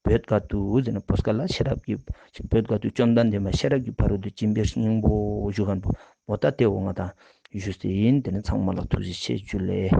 བོད་ག་ཏུ་ཟེར་ནས་བོད་སྐད་ལ་ཤེས་རབ་ཀྱི་བོད་ག་ཏུ་བཅོམ་ལྡན་འདས་མ་ཤེས་རབ་ཀྱི་ཕ་རོལ་ཏུ་ཕྱིན་པའི་སྙིང་པོ་ཞུ་མཁན་པོ་འོ་ད་དེ་འོ་ང་དང་ཞུས་ཏེ་ཡིན། དེ་ནི་ཚང་མ་ལ་ཐུགས་རྗེ་ཆེ་ཇུ་ལེ།